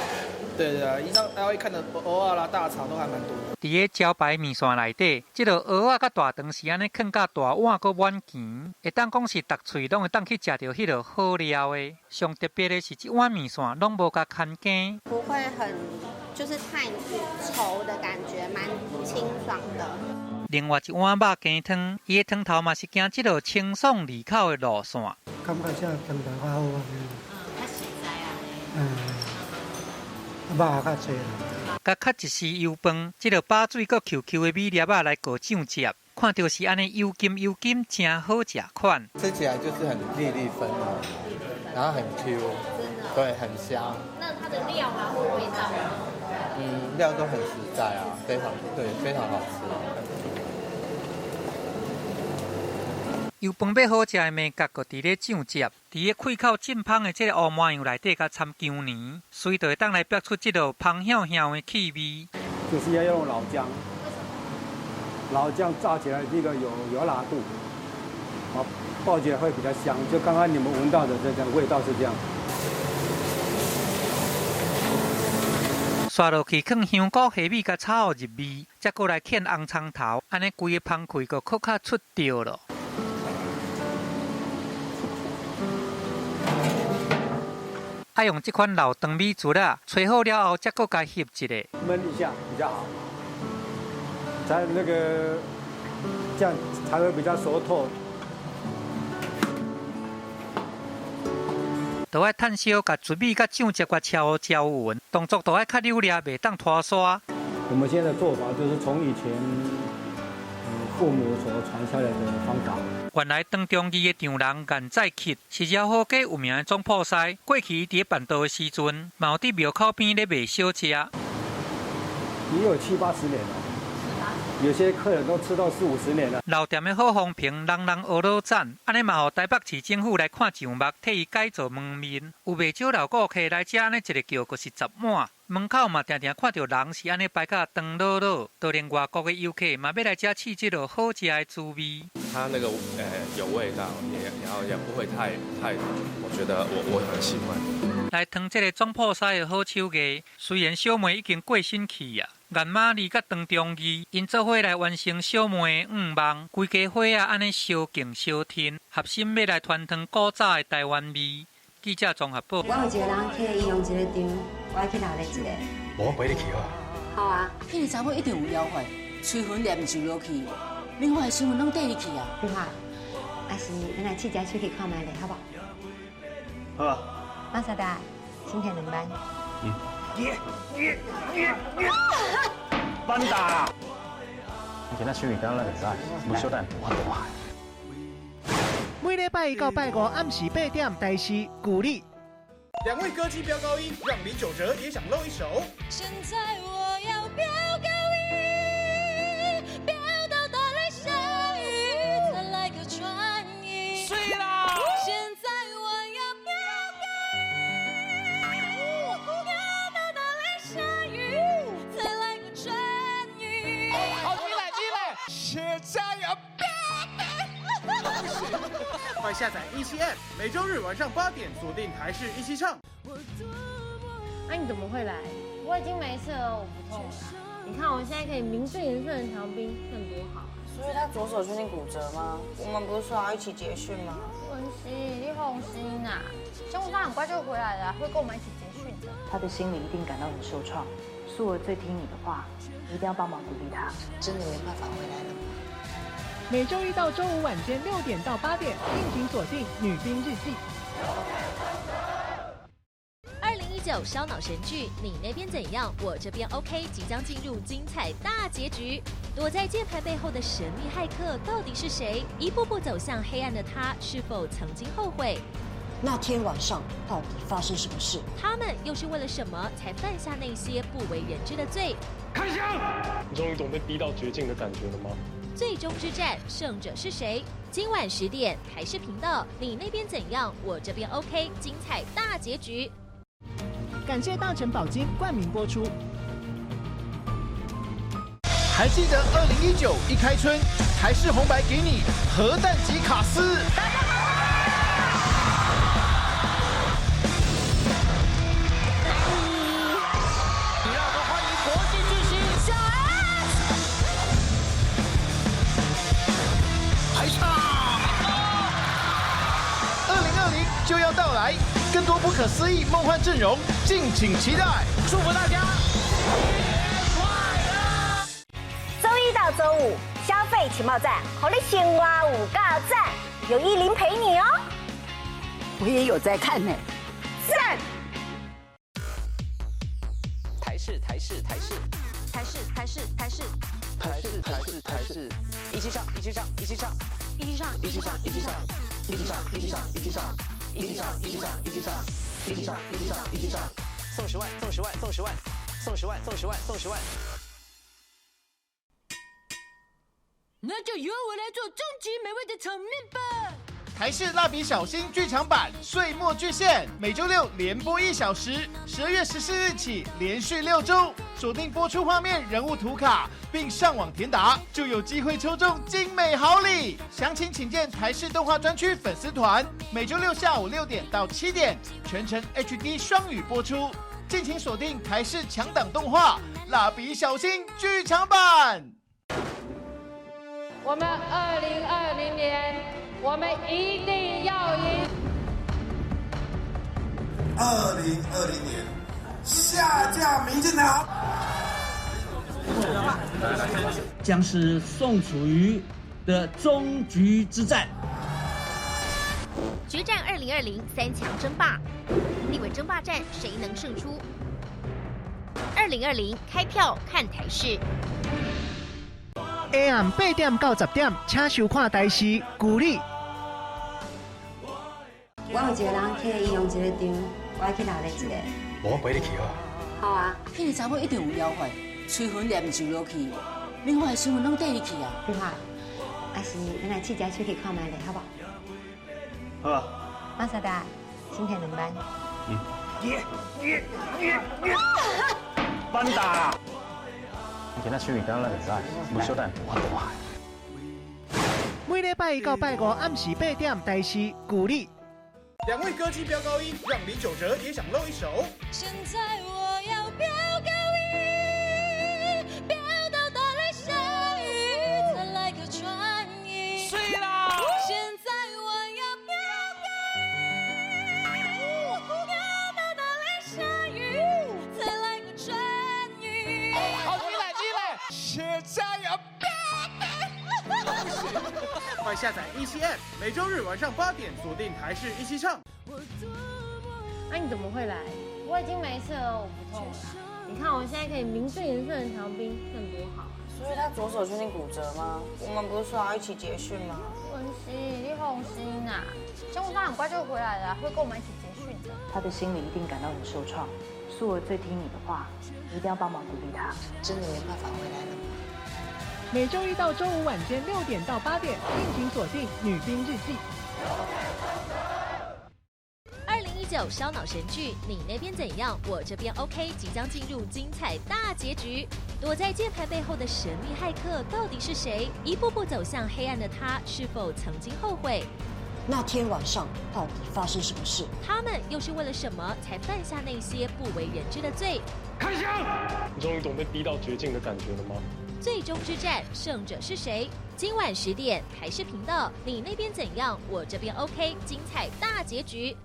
[SPEAKER 4] 对对对，一上大家会看的蚵仔啦、大肠都还蛮多的。
[SPEAKER 3] 伫个招牌面线内底，这个蚵仔佮大肠是按呢囥甲大碗阁满墘，会当讲是逐喙拢会当去食著彼落好料的。上特别的是，这碗面线拢无共牵羹，
[SPEAKER 6] 不会很就是太稠的感觉，蛮清爽的。
[SPEAKER 3] 另外一碗肉羹汤，伊的汤头嘛是行这落清爽利口的路线。
[SPEAKER 7] 感觉这汤头较好啊。
[SPEAKER 9] 较实在啊。
[SPEAKER 7] 肉较济啦。
[SPEAKER 3] 佮较一丝油饭，这个饱水阁 Q Q 的米粒仔来裹酱汁，看著是按呢油金油金，真好食款。
[SPEAKER 21] 吃起来就是很粒粒分明，然后很 Q，对，很香。
[SPEAKER 9] 那它的料啊或味道？
[SPEAKER 21] 料都很实在啊，非常对，非常好吃。
[SPEAKER 3] 油饭欲好食的眉角，就伫咧酱汁，伫咧开口浸芳的这个乌麻油内底，共掺姜泥，所以就会当来逼出这道芳香香的气味。
[SPEAKER 10] 就是要用老姜，老姜炸起来这个有辣度，爆起来会比较香。就刚刚你们闻到的这种味道是这样。
[SPEAKER 3] 刷落去，放香菇、虾米佮炒入味，再过来嵌红葱头，按呢规个芳气就阁较出著咯。爱用这款老长米煮啦，炊好了后，再阁共翕一下，
[SPEAKER 10] 焖一下比较好，才那个这样才会比较熟透。
[SPEAKER 3] 就爱炭烧，共糯米佮酱汁共炒搅匀，动作就爱较溜掠，袂当拖沙。
[SPEAKER 10] 我们现在的做法就是从以前父母所传下来的方法。
[SPEAKER 3] 原来张忠义的丈人颜载克是饶河街有名的总铺师。过去伊伫咧办桌的时阵，嘛有伫庙口边咧卖小食。
[SPEAKER 10] 也有七八十年了，有些客人都吃到四五十年了。
[SPEAKER 3] 老店的好风评，人人学老赞，按呢嘛予台北市政府来看上目，替伊改造门面。有袂少老顾客来遮按呢一个叫，就是10碗。门口嘛，定定看著人是按呢排甲长落落，就连外国的游客嘛欲来遮试这落好食的滋味。
[SPEAKER 22] 它那个有味道，也然后也不会太，我觉得我很喜欢。
[SPEAKER 3] 来尝这个总铺师的好手艺，虽然小妹已经过身去啊，颜妈丽佮张忠义𪜶做伙来完成小妹的愿望，规家伙仔按呢相敬相亲，合心欲来传承古早的台湾味。记者综合报。
[SPEAKER 2] 我有一个人去伊用一个场，我爱去闹热一下。
[SPEAKER 17] 无，我陪你去好。
[SPEAKER 2] 好啊。
[SPEAKER 18] 彼个查某一定有妖法，催魂念就落去，另外身份拢缀入去啊。
[SPEAKER 2] 你看，还是咱来试食手气看觅咧，好无？
[SPEAKER 17] 好啊。
[SPEAKER 2] 马萨达，今天轮班。
[SPEAKER 17] 耶耶耶耶！班打啦！
[SPEAKER 19] 今仔手艺敢若会使，无小等我大。
[SPEAKER 1] 每礼拜一到拜五暗时8点，台视旧里。
[SPEAKER 20] 两位歌姬飙高音，让李玖哲也想露一手。
[SPEAKER 8] 现在我要飙高音，飙到打雷下雨，再来个转音。
[SPEAKER 20] 是啦。
[SPEAKER 8] 现在我要飙高音，飙到打雷下雨，再来个转音。
[SPEAKER 20] 好，进来进来，现在要飙高。快下载一七 App，每周日晚上8点锁定台视一起唱。
[SPEAKER 9] 那你怎么会来？我已经没事了，我不痛了。你看我现在可以名正言顺的逃兵，这样多好啊！
[SPEAKER 28] 所以他左手确定骨折吗？我们不是说要一起结训吗？
[SPEAKER 9] 文熙，你放心啦，小五他很快就回来了，会跟我们一起结训的。
[SPEAKER 5] 他的心里一定感到很受创。素娥最听你的话，一定要帮忙鼓励他。
[SPEAKER 18] 真的没办法回来了吗？
[SPEAKER 1] 每周一到周五晚间6点到8点，敬请锁定《女兵日记》。
[SPEAKER 13] 2019烧脑神剧，你那边怎样？我这边 OK，即将进入精彩大结局。躲在键盘背后的神秘骇客到底是谁？一步步走向黑暗的他，是否曾经后悔？
[SPEAKER 18] 那天晚上到底发生什么事？
[SPEAKER 13] 他们又是为了什么才犯下那些不为人知的罪？
[SPEAKER 17] 开枪！你终于懂被逼到绝境的感觉了吗？
[SPEAKER 13] 最终之战，胜者是谁？今晚10点，台视频道，你那边怎样？我这边 OK，精彩大结局。
[SPEAKER 1] 感谢大成宝金冠名播出。
[SPEAKER 20] 还记得2019一开春，台视红白给你核弹级卡司。
[SPEAKER 8] 大家好。
[SPEAKER 20] 让我们欢迎国际巨星
[SPEAKER 8] 小 S。
[SPEAKER 20] 排场。2020就要到来，更多不可思议梦幻阵容，敬请期待。祝福大家！
[SPEAKER 14] 周一到周五消费情报站，予你生活有够赞，有依林陪你哦。
[SPEAKER 18] 我也有在看呢，
[SPEAKER 14] 赞。
[SPEAKER 15] 台视台视台视
[SPEAKER 14] 台视台视台视
[SPEAKER 15] 台视台视台视，一起唱一起唱一起唱
[SPEAKER 14] 一起唱
[SPEAKER 15] 一起唱一起唱一起唱一起唱一起唱一起唱一起唱一起唱一起唱一起唱一起唱，送10万送10万送10万送10万送10万送10万。
[SPEAKER 8] 那就由我来做终极美味的炒面吧。
[SPEAKER 20] 台视蜡笔小新剧场版《岁末巨献》，每周六连播1小时，12月14日起连续6周，锁定播出画面、人物图卡，并上网填答，就有机会抽中精美好礼。详情请见台视动画专区粉丝团。每周六下午6点到7点，全程 HD 双语播出，敬请锁定台视强档动画《蜡笔小新剧场版》。
[SPEAKER 9] 我们2020年，我们一定要赢。
[SPEAKER 21] 2020年下架民进党，
[SPEAKER 16] 将是宋楚瑜的终局之战。
[SPEAKER 13] 决战2020三强争霸，立委争霸战谁能胜出？2020开票看台视。
[SPEAKER 1] 下暗8点到10点，请收看台视古力。
[SPEAKER 2] 我有一个人去医用一个场，我爱去闹热一下。
[SPEAKER 17] 无我陪你去好。
[SPEAKER 2] 好啊。
[SPEAKER 18] 彼个查某一定有妖怪，催魂念就落去，另外的新闻拢缀伊去啊。
[SPEAKER 2] 你看，还是咱来试食喙齿看覓咧，好无？
[SPEAKER 17] 好啊。
[SPEAKER 2] 马萨达，今天两班。
[SPEAKER 17] 嗯。耶耶耶耶！班打。
[SPEAKER 19] 今仔手艺敢咱会使，无小等我大。
[SPEAKER 1] 每礼拜一到拜五暗时8点，台视古力。
[SPEAKER 20] 两位歌姬飙高音，让李玖哲也想露一手。
[SPEAKER 8] 现在我要飙高音，飙到打雷下雨，再来个转音。
[SPEAKER 20] 是啦。
[SPEAKER 8] 现在我要飙高音，飙到打雷下雨，再来个转音。
[SPEAKER 20] 好，进来进来，现在要飙高。快下载一七 App，每周日晚上8点锁定台视一起唱。
[SPEAKER 9] 那你怎么会来？我已经没事了，我不痛了。你看我现在可以名正言顺的逃兵，这样多好啊！
[SPEAKER 28] 所以他左手确定骨折吗？我们不是说要一起结训吗？
[SPEAKER 9] 文熙，你放心啦，小五他很快就回来了，会跟我们一起结训的。
[SPEAKER 5] 他的心裡一定感到很受創。素娥最聽你的話，一定要幫忙鼓勵他。
[SPEAKER 18] 真的沒辦法回來了嗎？
[SPEAKER 1] 每週一到週五晚間6點到8點，敬請鎖定《女兵日記》。
[SPEAKER 13] 2019燒腦神劇，你那邊怎樣？我這邊 OK，即將進入精彩大結局。躲在鍵盤背後的神秘駭客到底是誰？一步步走向黑暗的他，是否曾經後悔？
[SPEAKER 2] 那天晚上到底發生什麼事？
[SPEAKER 13] 他們又是為了什麼才犯下那些不為人知的罪？
[SPEAKER 4] 開槍！你終於懂被逼到絕境的感覺了嗎？
[SPEAKER 13] 最終之戰，勝者是誰？今晚10點，台視頻道，你那邊怎樣？我這邊 OK，精彩大結局。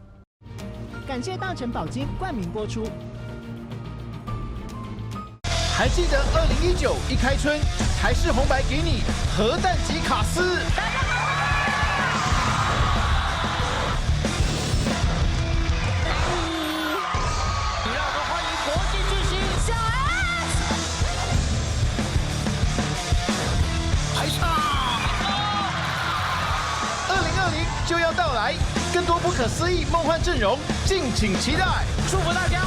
[SPEAKER 1] 感謝大成寶金冠名播出。
[SPEAKER 20] 還記得2019一開春，台視紅白給你核彈級卡司。
[SPEAKER 8] 大家好。
[SPEAKER 20] 讓我們歡迎國際巨星
[SPEAKER 8] 小 S。
[SPEAKER 20] 排上。2020就要到來，更多不可思議夢幻陣容，敬請期待。祝福大家！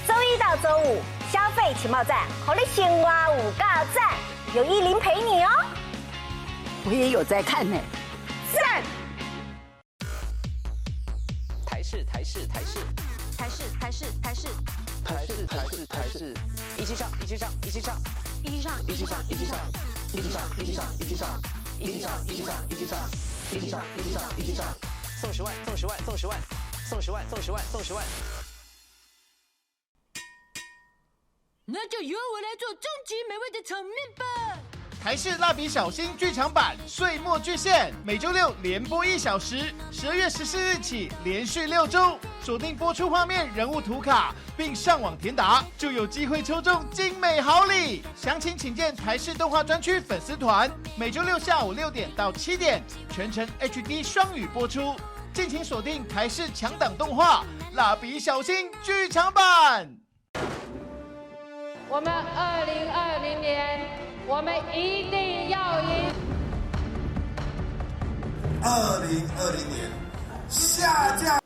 [SPEAKER 14] 週一到週五消費情報站，予你生活有夠讚，有依林陪你哦。
[SPEAKER 18] 我也有在看呢，
[SPEAKER 14] 讚。
[SPEAKER 15] 台視台視台視
[SPEAKER 6] 台視台視台視
[SPEAKER 15] 台視台視台視，一起上一起上一起上
[SPEAKER 6] 一起上
[SPEAKER 15] 一起上一起上一起上一起上一起上一起上一起上一起上一起上一起上一起上，送10萬送10萬送10萬送10萬送10萬送10萬。
[SPEAKER 8] 那就由我來做終極美味的炒麵吧！
[SPEAKER 20] 台視蠟筆小新劇場版《歲末巨獻》每週六連播1小時，12月14日起連續6週鎖定播出畫面、人物圖卡，並上網填答，就有機會抽中精美好禮。詳情請見台視動畫專區粉絲團。每週六下午6點到7點，全程 HD 雙語播出，敬請鎖定台視強檔動畫《蠟筆小新》劇場版。
[SPEAKER 9] 我們2020年，我們一定要贏。
[SPEAKER 21] 2020年下架。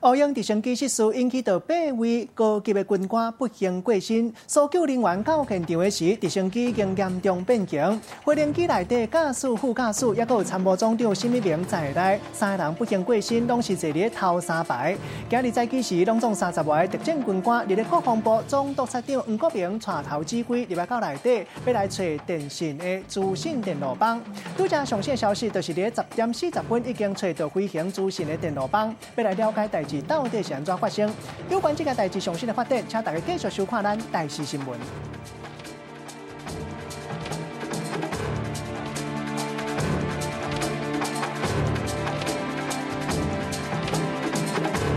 [SPEAKER 1] 烏鷹直升機失事，引起著8位高級的軍官不幸過身。搜救人員到現場的時，直升機已經嚴重變形。飛行機內底駕駛、副駕駛，抑閣有參謀總長沈一鳴在內，3个人不幸過身，攏是坐佇頭3排。今日早起時，攏總30外个特戰軍官，佇咧國防部總督察長黃國明帶頭指揮入來到內底，欲來揣電信的資訊電路板。拄才上新的消息，就是佇10點40分已經揣到飛行資訊的電路板，欲來了解代誌到底是按怎發生。有關這個代誌上新的發展，請大家繼續收看咱台視新聞。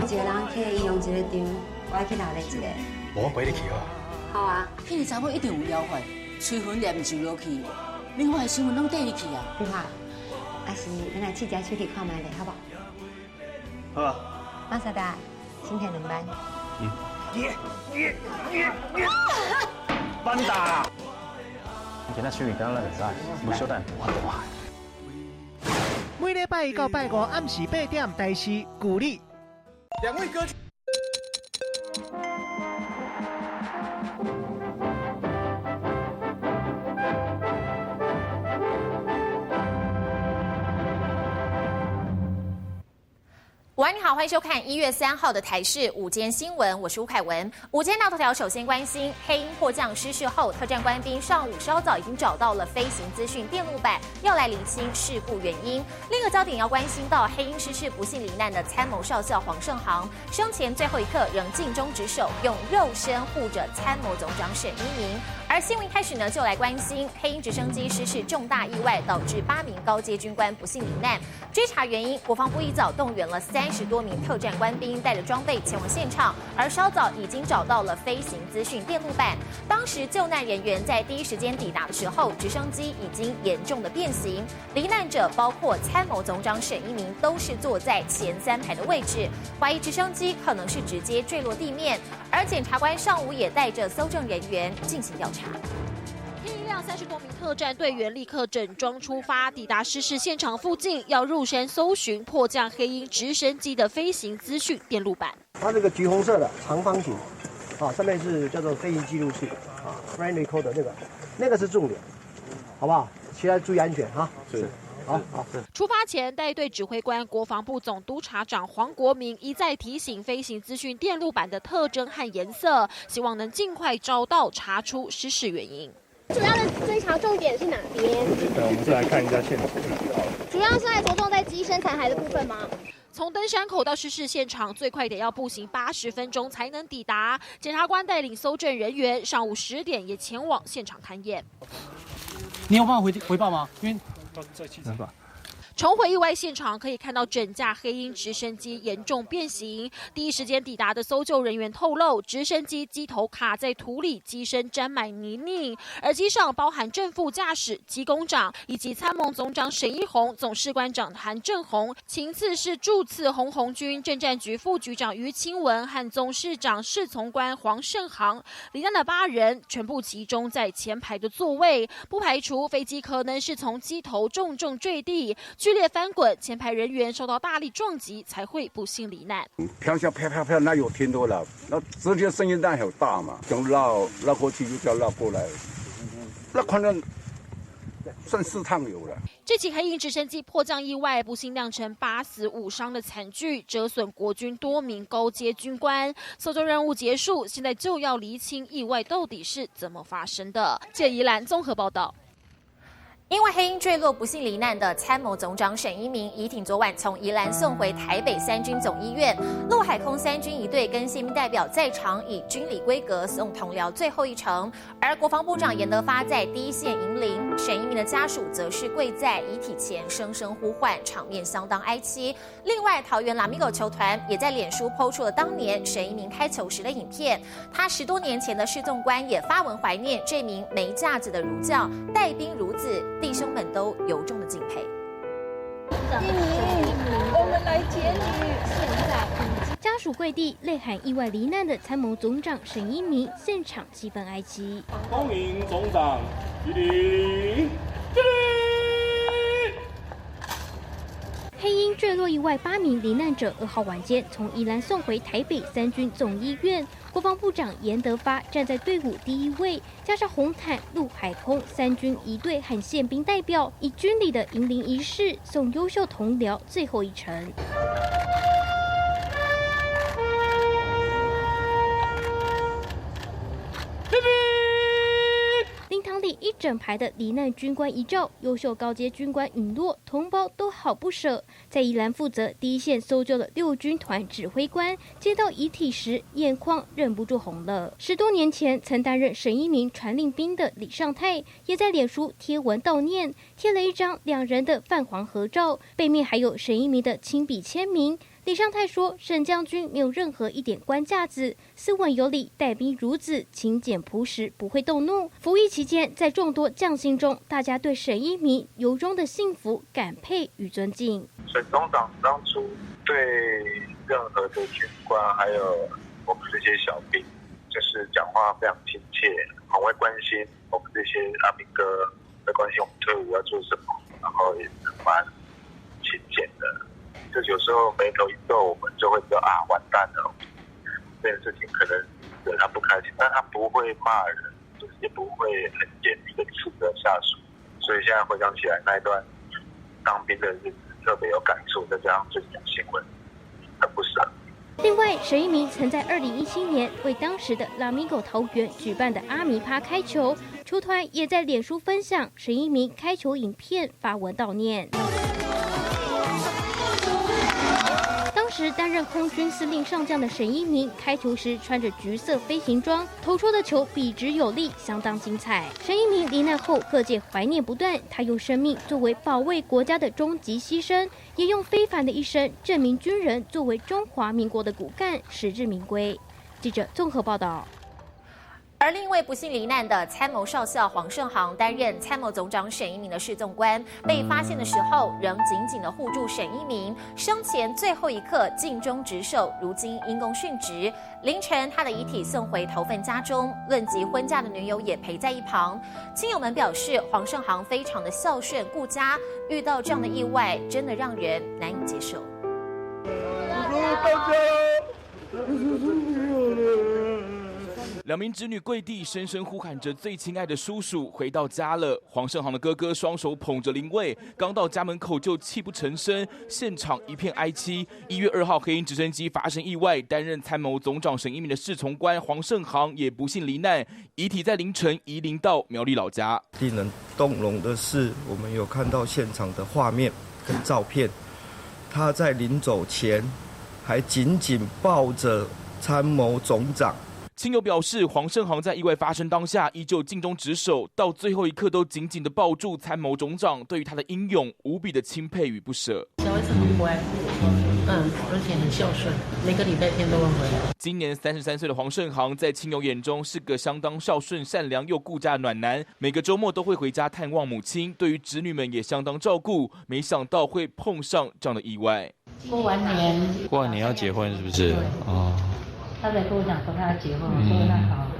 [SPEAKER 2] 一個人去伊用一個場，我愛去鬧熱一个。
[SPEAKER 19] 無，我陪你去好。
[SPEAKER 2] 好啊。
[SPEAKER 18] 彼个查某一定有妖怪，催魂念就落去，恁我的身份攏綴伊去啊。
[SPEAKER 2] 你看，還是咱來試食手氣看覓咧，好無？
[SPEAKER 19] 好啊。
[SPEAKER 2] 馬薩達，今天輪班。
[SPEAKER 19] 嗯。
[SPEAKER 17] 班打。
[SPEAKER 19] 今仔手藝敢咱會使，無小等我大。
[SPEAKER 1] 每禮拜一到拜五暗時8點，台視鼓勵。
[SPEAKER 20] 兩位哥。
[SPEAKER 6] 午安，你好，歡迎收看1月3號的台視午間新聞，我是吳凱文。午間大頭條，首先關心黑鷹迫降失事後，特戰官兵上午稍早已經找到了飛行資訊電路板，要來釐清事故原因。另一個焦點要關心到黑鷹失事不幸罹難的參謀少校黃勝航，生前最後一刻仍盡忠職守，用肉身護著參謀總長沈一鳴。而新聞一開始呢，就來關心黑鷹直升機失事重大意外，導致8名高階軍官不幸罹難。追查原因，國防部一早動員了30多名特戰官兵，帶著裝備前往現場。而稍早已經找到了飛行資訊電路板。當時救難人員在第一時間抵達的時候，直升機已經嚴重的變形。罹難者包括參謀總長沈一鳴，都是坐在前3排的位置，懷疑直升機可能是直接墜落地面。而檢察官上午也帶著搜證人員進行調查。
[SPEAKER 13] 天一亮，30多名特战队员立刻整装出发，抵达失事现场附近，要入山搜寻迫降黑鹰直升机的飞行资讯电路板。
[SPEAKER 7] 它这个橘红色的长方形，啊，上面是叫做飞行记录器，啊，flight recorder 那个，那个是重点，好不好？其他注意安全哈。
[SPEAKER 21] 是。
[SPEAKER 7] 好好。
[SPEAKER 13] 出发前，带队指挥官、国防部总督察长黄国明一再提醒飞行资讯电路板的特征和颜色，希望能尽快找到查出失事原因。
[SPEAKER 11] 主要的追查重点是哪边？
[SPEAKER 4] 对，我们再来看一下现场。
[SPEAKER 11] 主要是在着重在机身残骸的部分吗？
[SPEAKER 13] 从登山口到失事现场，最快得要步行80分钟才能抵达。检察官带领搜证人员，上午10点也前往现场勘验。
[SPEAKER 16] 你有办法回报吗？因为
[SPEAKER 13] 重回意外现场，可以看到整架黑鹰直升机严重变形。第一时间抵达的搜救人员透露，直升机机头卡在土里，机身沾满泥泞，而机上包含正副驾驶、机工长以及参谋总长沈一虹、总士官长韩正宏，其次是驻次红红军政战局副局长于清文和总士长侍从官黄胜航。罹难的八人全部集中在前排的座位，不排除飞机可能是从机头重重坠地。剧烈翻滚，前排人员受到大力撞击，才会不幸罹难。
[SPEAKER 21] 飘下飘飘飘，那有听多了，那直接声音当然很大嘛，就绕绕过去又叫绕过来，那可能算四趟有了。
[SPEAKER 13] 这起黑鹰直升机迫降意外，不幸酿成八死五伤的惨剧，折损国军多名高阶军官。搜救任务结束，现在就要厘清意外到底是怎么发生的。谢宜兰综合报道。
[SPEAKER 6] 因为黑鹰坠落不幸罹难的参谋总长沈一鸣遗体昨晚从宜兰送回台北三军总医院，陆海空三军仪队跟宪兵代表在场，以军礼规格送同僚最后一程。而国防部长严德发在第一线迎灵，沈一鸣的家属则是跪在遗体前声声呼唤，场面相当哀戚。另外，桃园拉米狗球团也在脸书抛出了当年沈一鸣开球时的影片，他10多年前的侍从官也发文怀念这名没架子的儒将，待兵如子。弟兄们都由衷的敬佩。
[SPEAKER 8] 一鸣，我们来接你。
[SPEAKER 13] 现在，
[SPEAKER 12] 家属跪地泪喊意外罹难的参谋总长沈一鸣，现场气氛哀戚。
[SPEAKER 4] 恭迎总长，起立。
[SPEAKER 12] 黑鹰坠落意外，八名罹难者2号晚间从宜兰送回台北三军总医院。国防部长严德发站在队伍第一位，加上红毯、陆海空三军仪队和宪兵代表，以军礼的迎灵仪式送优秀同僚最后一程。灵堂里一整排的罹难军官遗照，优秀高阶军官陨落，同胞都好不舍。在宜兰负责第一线搜救的六军团指挥官接到遗体时，眼眶忍不住红了。10多年前曾担任沈一鸣传令兵的李尚泰，也在脸书贴文悼念，贴了一张两人的泛黄合照，背面还有沈一鸣的亲笔签名。李尚泰说：“沈将军没有任何一点官架子，斯文有礼，待兵如子，勤俭朴实，不会动怒。服役期间，在众多将星中，大家对沈一鸣由衷的信服、感佩与尊敬。”
[SPEAKER 23] 沈总长当初对任何的军官，还有我们这些小兵，就是讲话非常亲切，很会关心我们这些阿兵哥，会关心我们退伍要做什么，然后也蛮勤俭的。就有时候眉头一皱，我们就会知道啊，完蛋了，这件事情可能惹他不开心，但他不会骂人，就是也不会很严厉的斥责下属，所以现在回想起来那一段当兵的日子特别有感触，再加上最近的新闻，很不舍。
[SPEAKER 12] 另外，沈一鸣曾在2017年为当时的拉米狗桃园举办的阿米趴开球，球团也在脸书分享沈一鸣开球影片，发文悼念。当时担任空军司令上将的沈一鸣开球时穿着橘色飞行装，投出的球笔直有力，相当精彩。沈一鸣罹难后，各界怀念不断。他用生命作为保卫国家的终极牺牲，也用非凡的一生证明军人作为中华民国的骨干，实至名归。记者综合报道。
[SPEAKER 6] 而另一位不幸罹难的参谋少校黄胜航，担任参谋总长沈一鸣的侍从官，被发现的时候仍紧紧的护住沈一鸣，生前最后一刻尽忠职守，如今因公殉职。凌晨，他的遗体送回头份家中，论及婚嫁的女友也陪在一旁。亲友们表示，黄胜航非常的孝顺顾家，遇到这样的意外，真的让人难以接受。
[SPEAKER 21] 到家了。
[SPEAKER 3] 两名侄女跪地，声声呼喊着最亲爱的叔叔回到家了。黄胜航的哥哥双手捧着灵位，刚到家门口就泣不成声，现场一片哀戚。1月2号，黑鹰直升机发生意外，担任参谋总长沈一鸣的侍从官黄胜航也不幸罹难，遗体在凌晨移灵到苗栗老家。
[SPEAKER 10] 令人动容的是，我们有看到现场的画面跟照片，他在临走前还紧紧抱着参谋总长。
[SPEAKER 3] 亲友表示，黄胜航在意外发生当下依旧尽忠职守，到最后一刻都紧紧的抱住参谋总长，对于他的英勇无比的钦佩与不舍。
[SPEAKER 22] 小孩子很乖，而且很孝顺，每个礼拜天都会回来。
[SPEAKER 3] 今年33岁的黄胜航，在亲友眼中是个相当孝顺、善良又顾家的暖男，每个周末都会回家探望母亲，对于侄女们也相当照顾。没想到会碰上这样的意外。
[SPEAKER 22] 过完年，
[SPEAKER 24] 过完年要结婚是不是？哦。
[SPEAKER 22] 他才跟我讲说他要结婚，我说那好。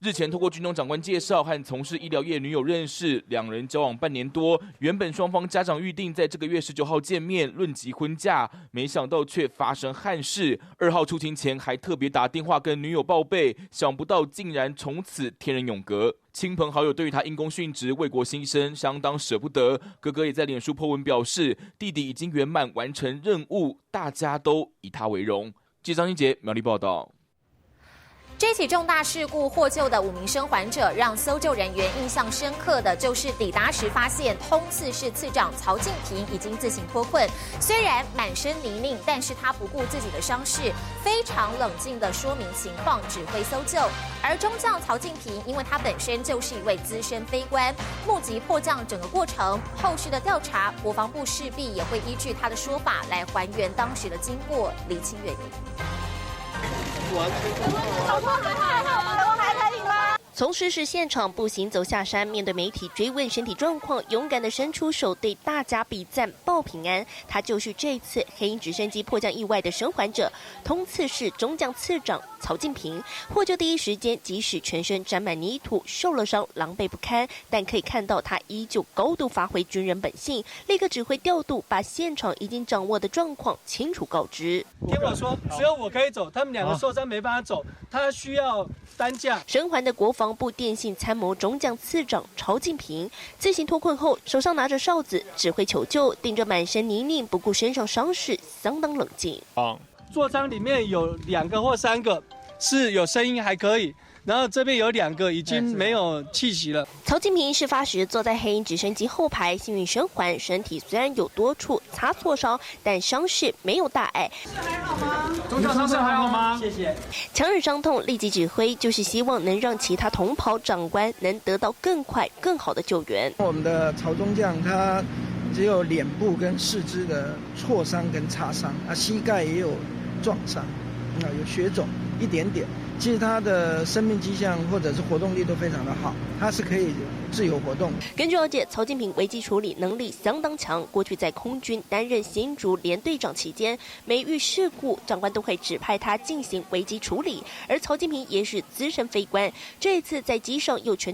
[SPEAKER 3] 日前，透过军中长官介绍和从事医疗业女友认识，两人交往半年多。原本双方家长预定在这个月19号见面，论及婚嫁，没想到却发生憾事。2号出勤前还特别打电话跟女友报备，想不到竟然从此天人永隔。亲朋好友对于他因公殉职、为国牺牲相当舍不得。哥哥也在脸书 po 文表示，弟弟已经圆满完成任务，大家都以他为荣。记者张新杰苗栗报道。
[SPEAKER 6] 这起重大事故获救的五名生还者，让搜救人员印象深刻的就是抵达时发现通次室次长曹进平已经自行脱困，虽然满身泥泞，但是他不顾自己的伤势，非常冷静的说明情况，指挥搜救。而中将曹进平，因为他本身就是一位资深飞官，目击迫降整个过程，后续的调查，国防部势必也会依据他的说法来还原当时的经过，厘清原因。
[SPEAKER 14] 老婆还好吗？老婆还可以吗？
[SPEAKER 13] 从失事现场步行走下山，面对媒体追问身体状况，勇敢的伸出手对大家比赞报平安。他就是这次黑鹰直升机迫降意外的生还者，通次室中将次长曹进平。获救第一时间，即使全身沾满泥土，受了伤，狼狈不堪，但可以看到他依旧高度发挥军人本性，立刻指挥调度，把现场已经掌握的状况清楚告知。
[SPEAKER 25] 听我说，只有我可以走，他们两个受伤没办法走，他需要担架。
[SPEAKER 13] 生还的国防部电信参谋中将次长曹进平自行脱困后，手上拿着哨子指挥求救，顶着满身泥泞，不顾身上伤势，相当冷静。
[SPEAKER 25] 座舱里面有两个或三个是有声音还可以，然后这边有两个已经没有气息了。
[SPEAKER 13] 曹进平事发时坐在黑鹰直升机后排，幸运生还，身体虽然有多处擦挫伤，但伤势没有大碍。
[SPEAKER 25] 还好吗？中将伤势还好吗？谢谢。
[SPEAKER 13] 强忍伤痛，立即指挥，就是希望能让其他同袍长官能得到更快、更好的救援。
[SPEAKER 26] 我们的曹中将他只有脸部跟四肢的挫伤跟擦伤，啊，膝盖也有撞伤，啊，有血肿一点点。其实他的生命迹象或者是活动力都非常的好，他是可以自由活动。
[SPEAKER 13] 根据了解，曹进平危机处理能力相当强。过去在空军担任新竹连队长期间，每遇事故，长官都会指派他进行危机处理。而曹进平也是资深飞官，这一次在机上又全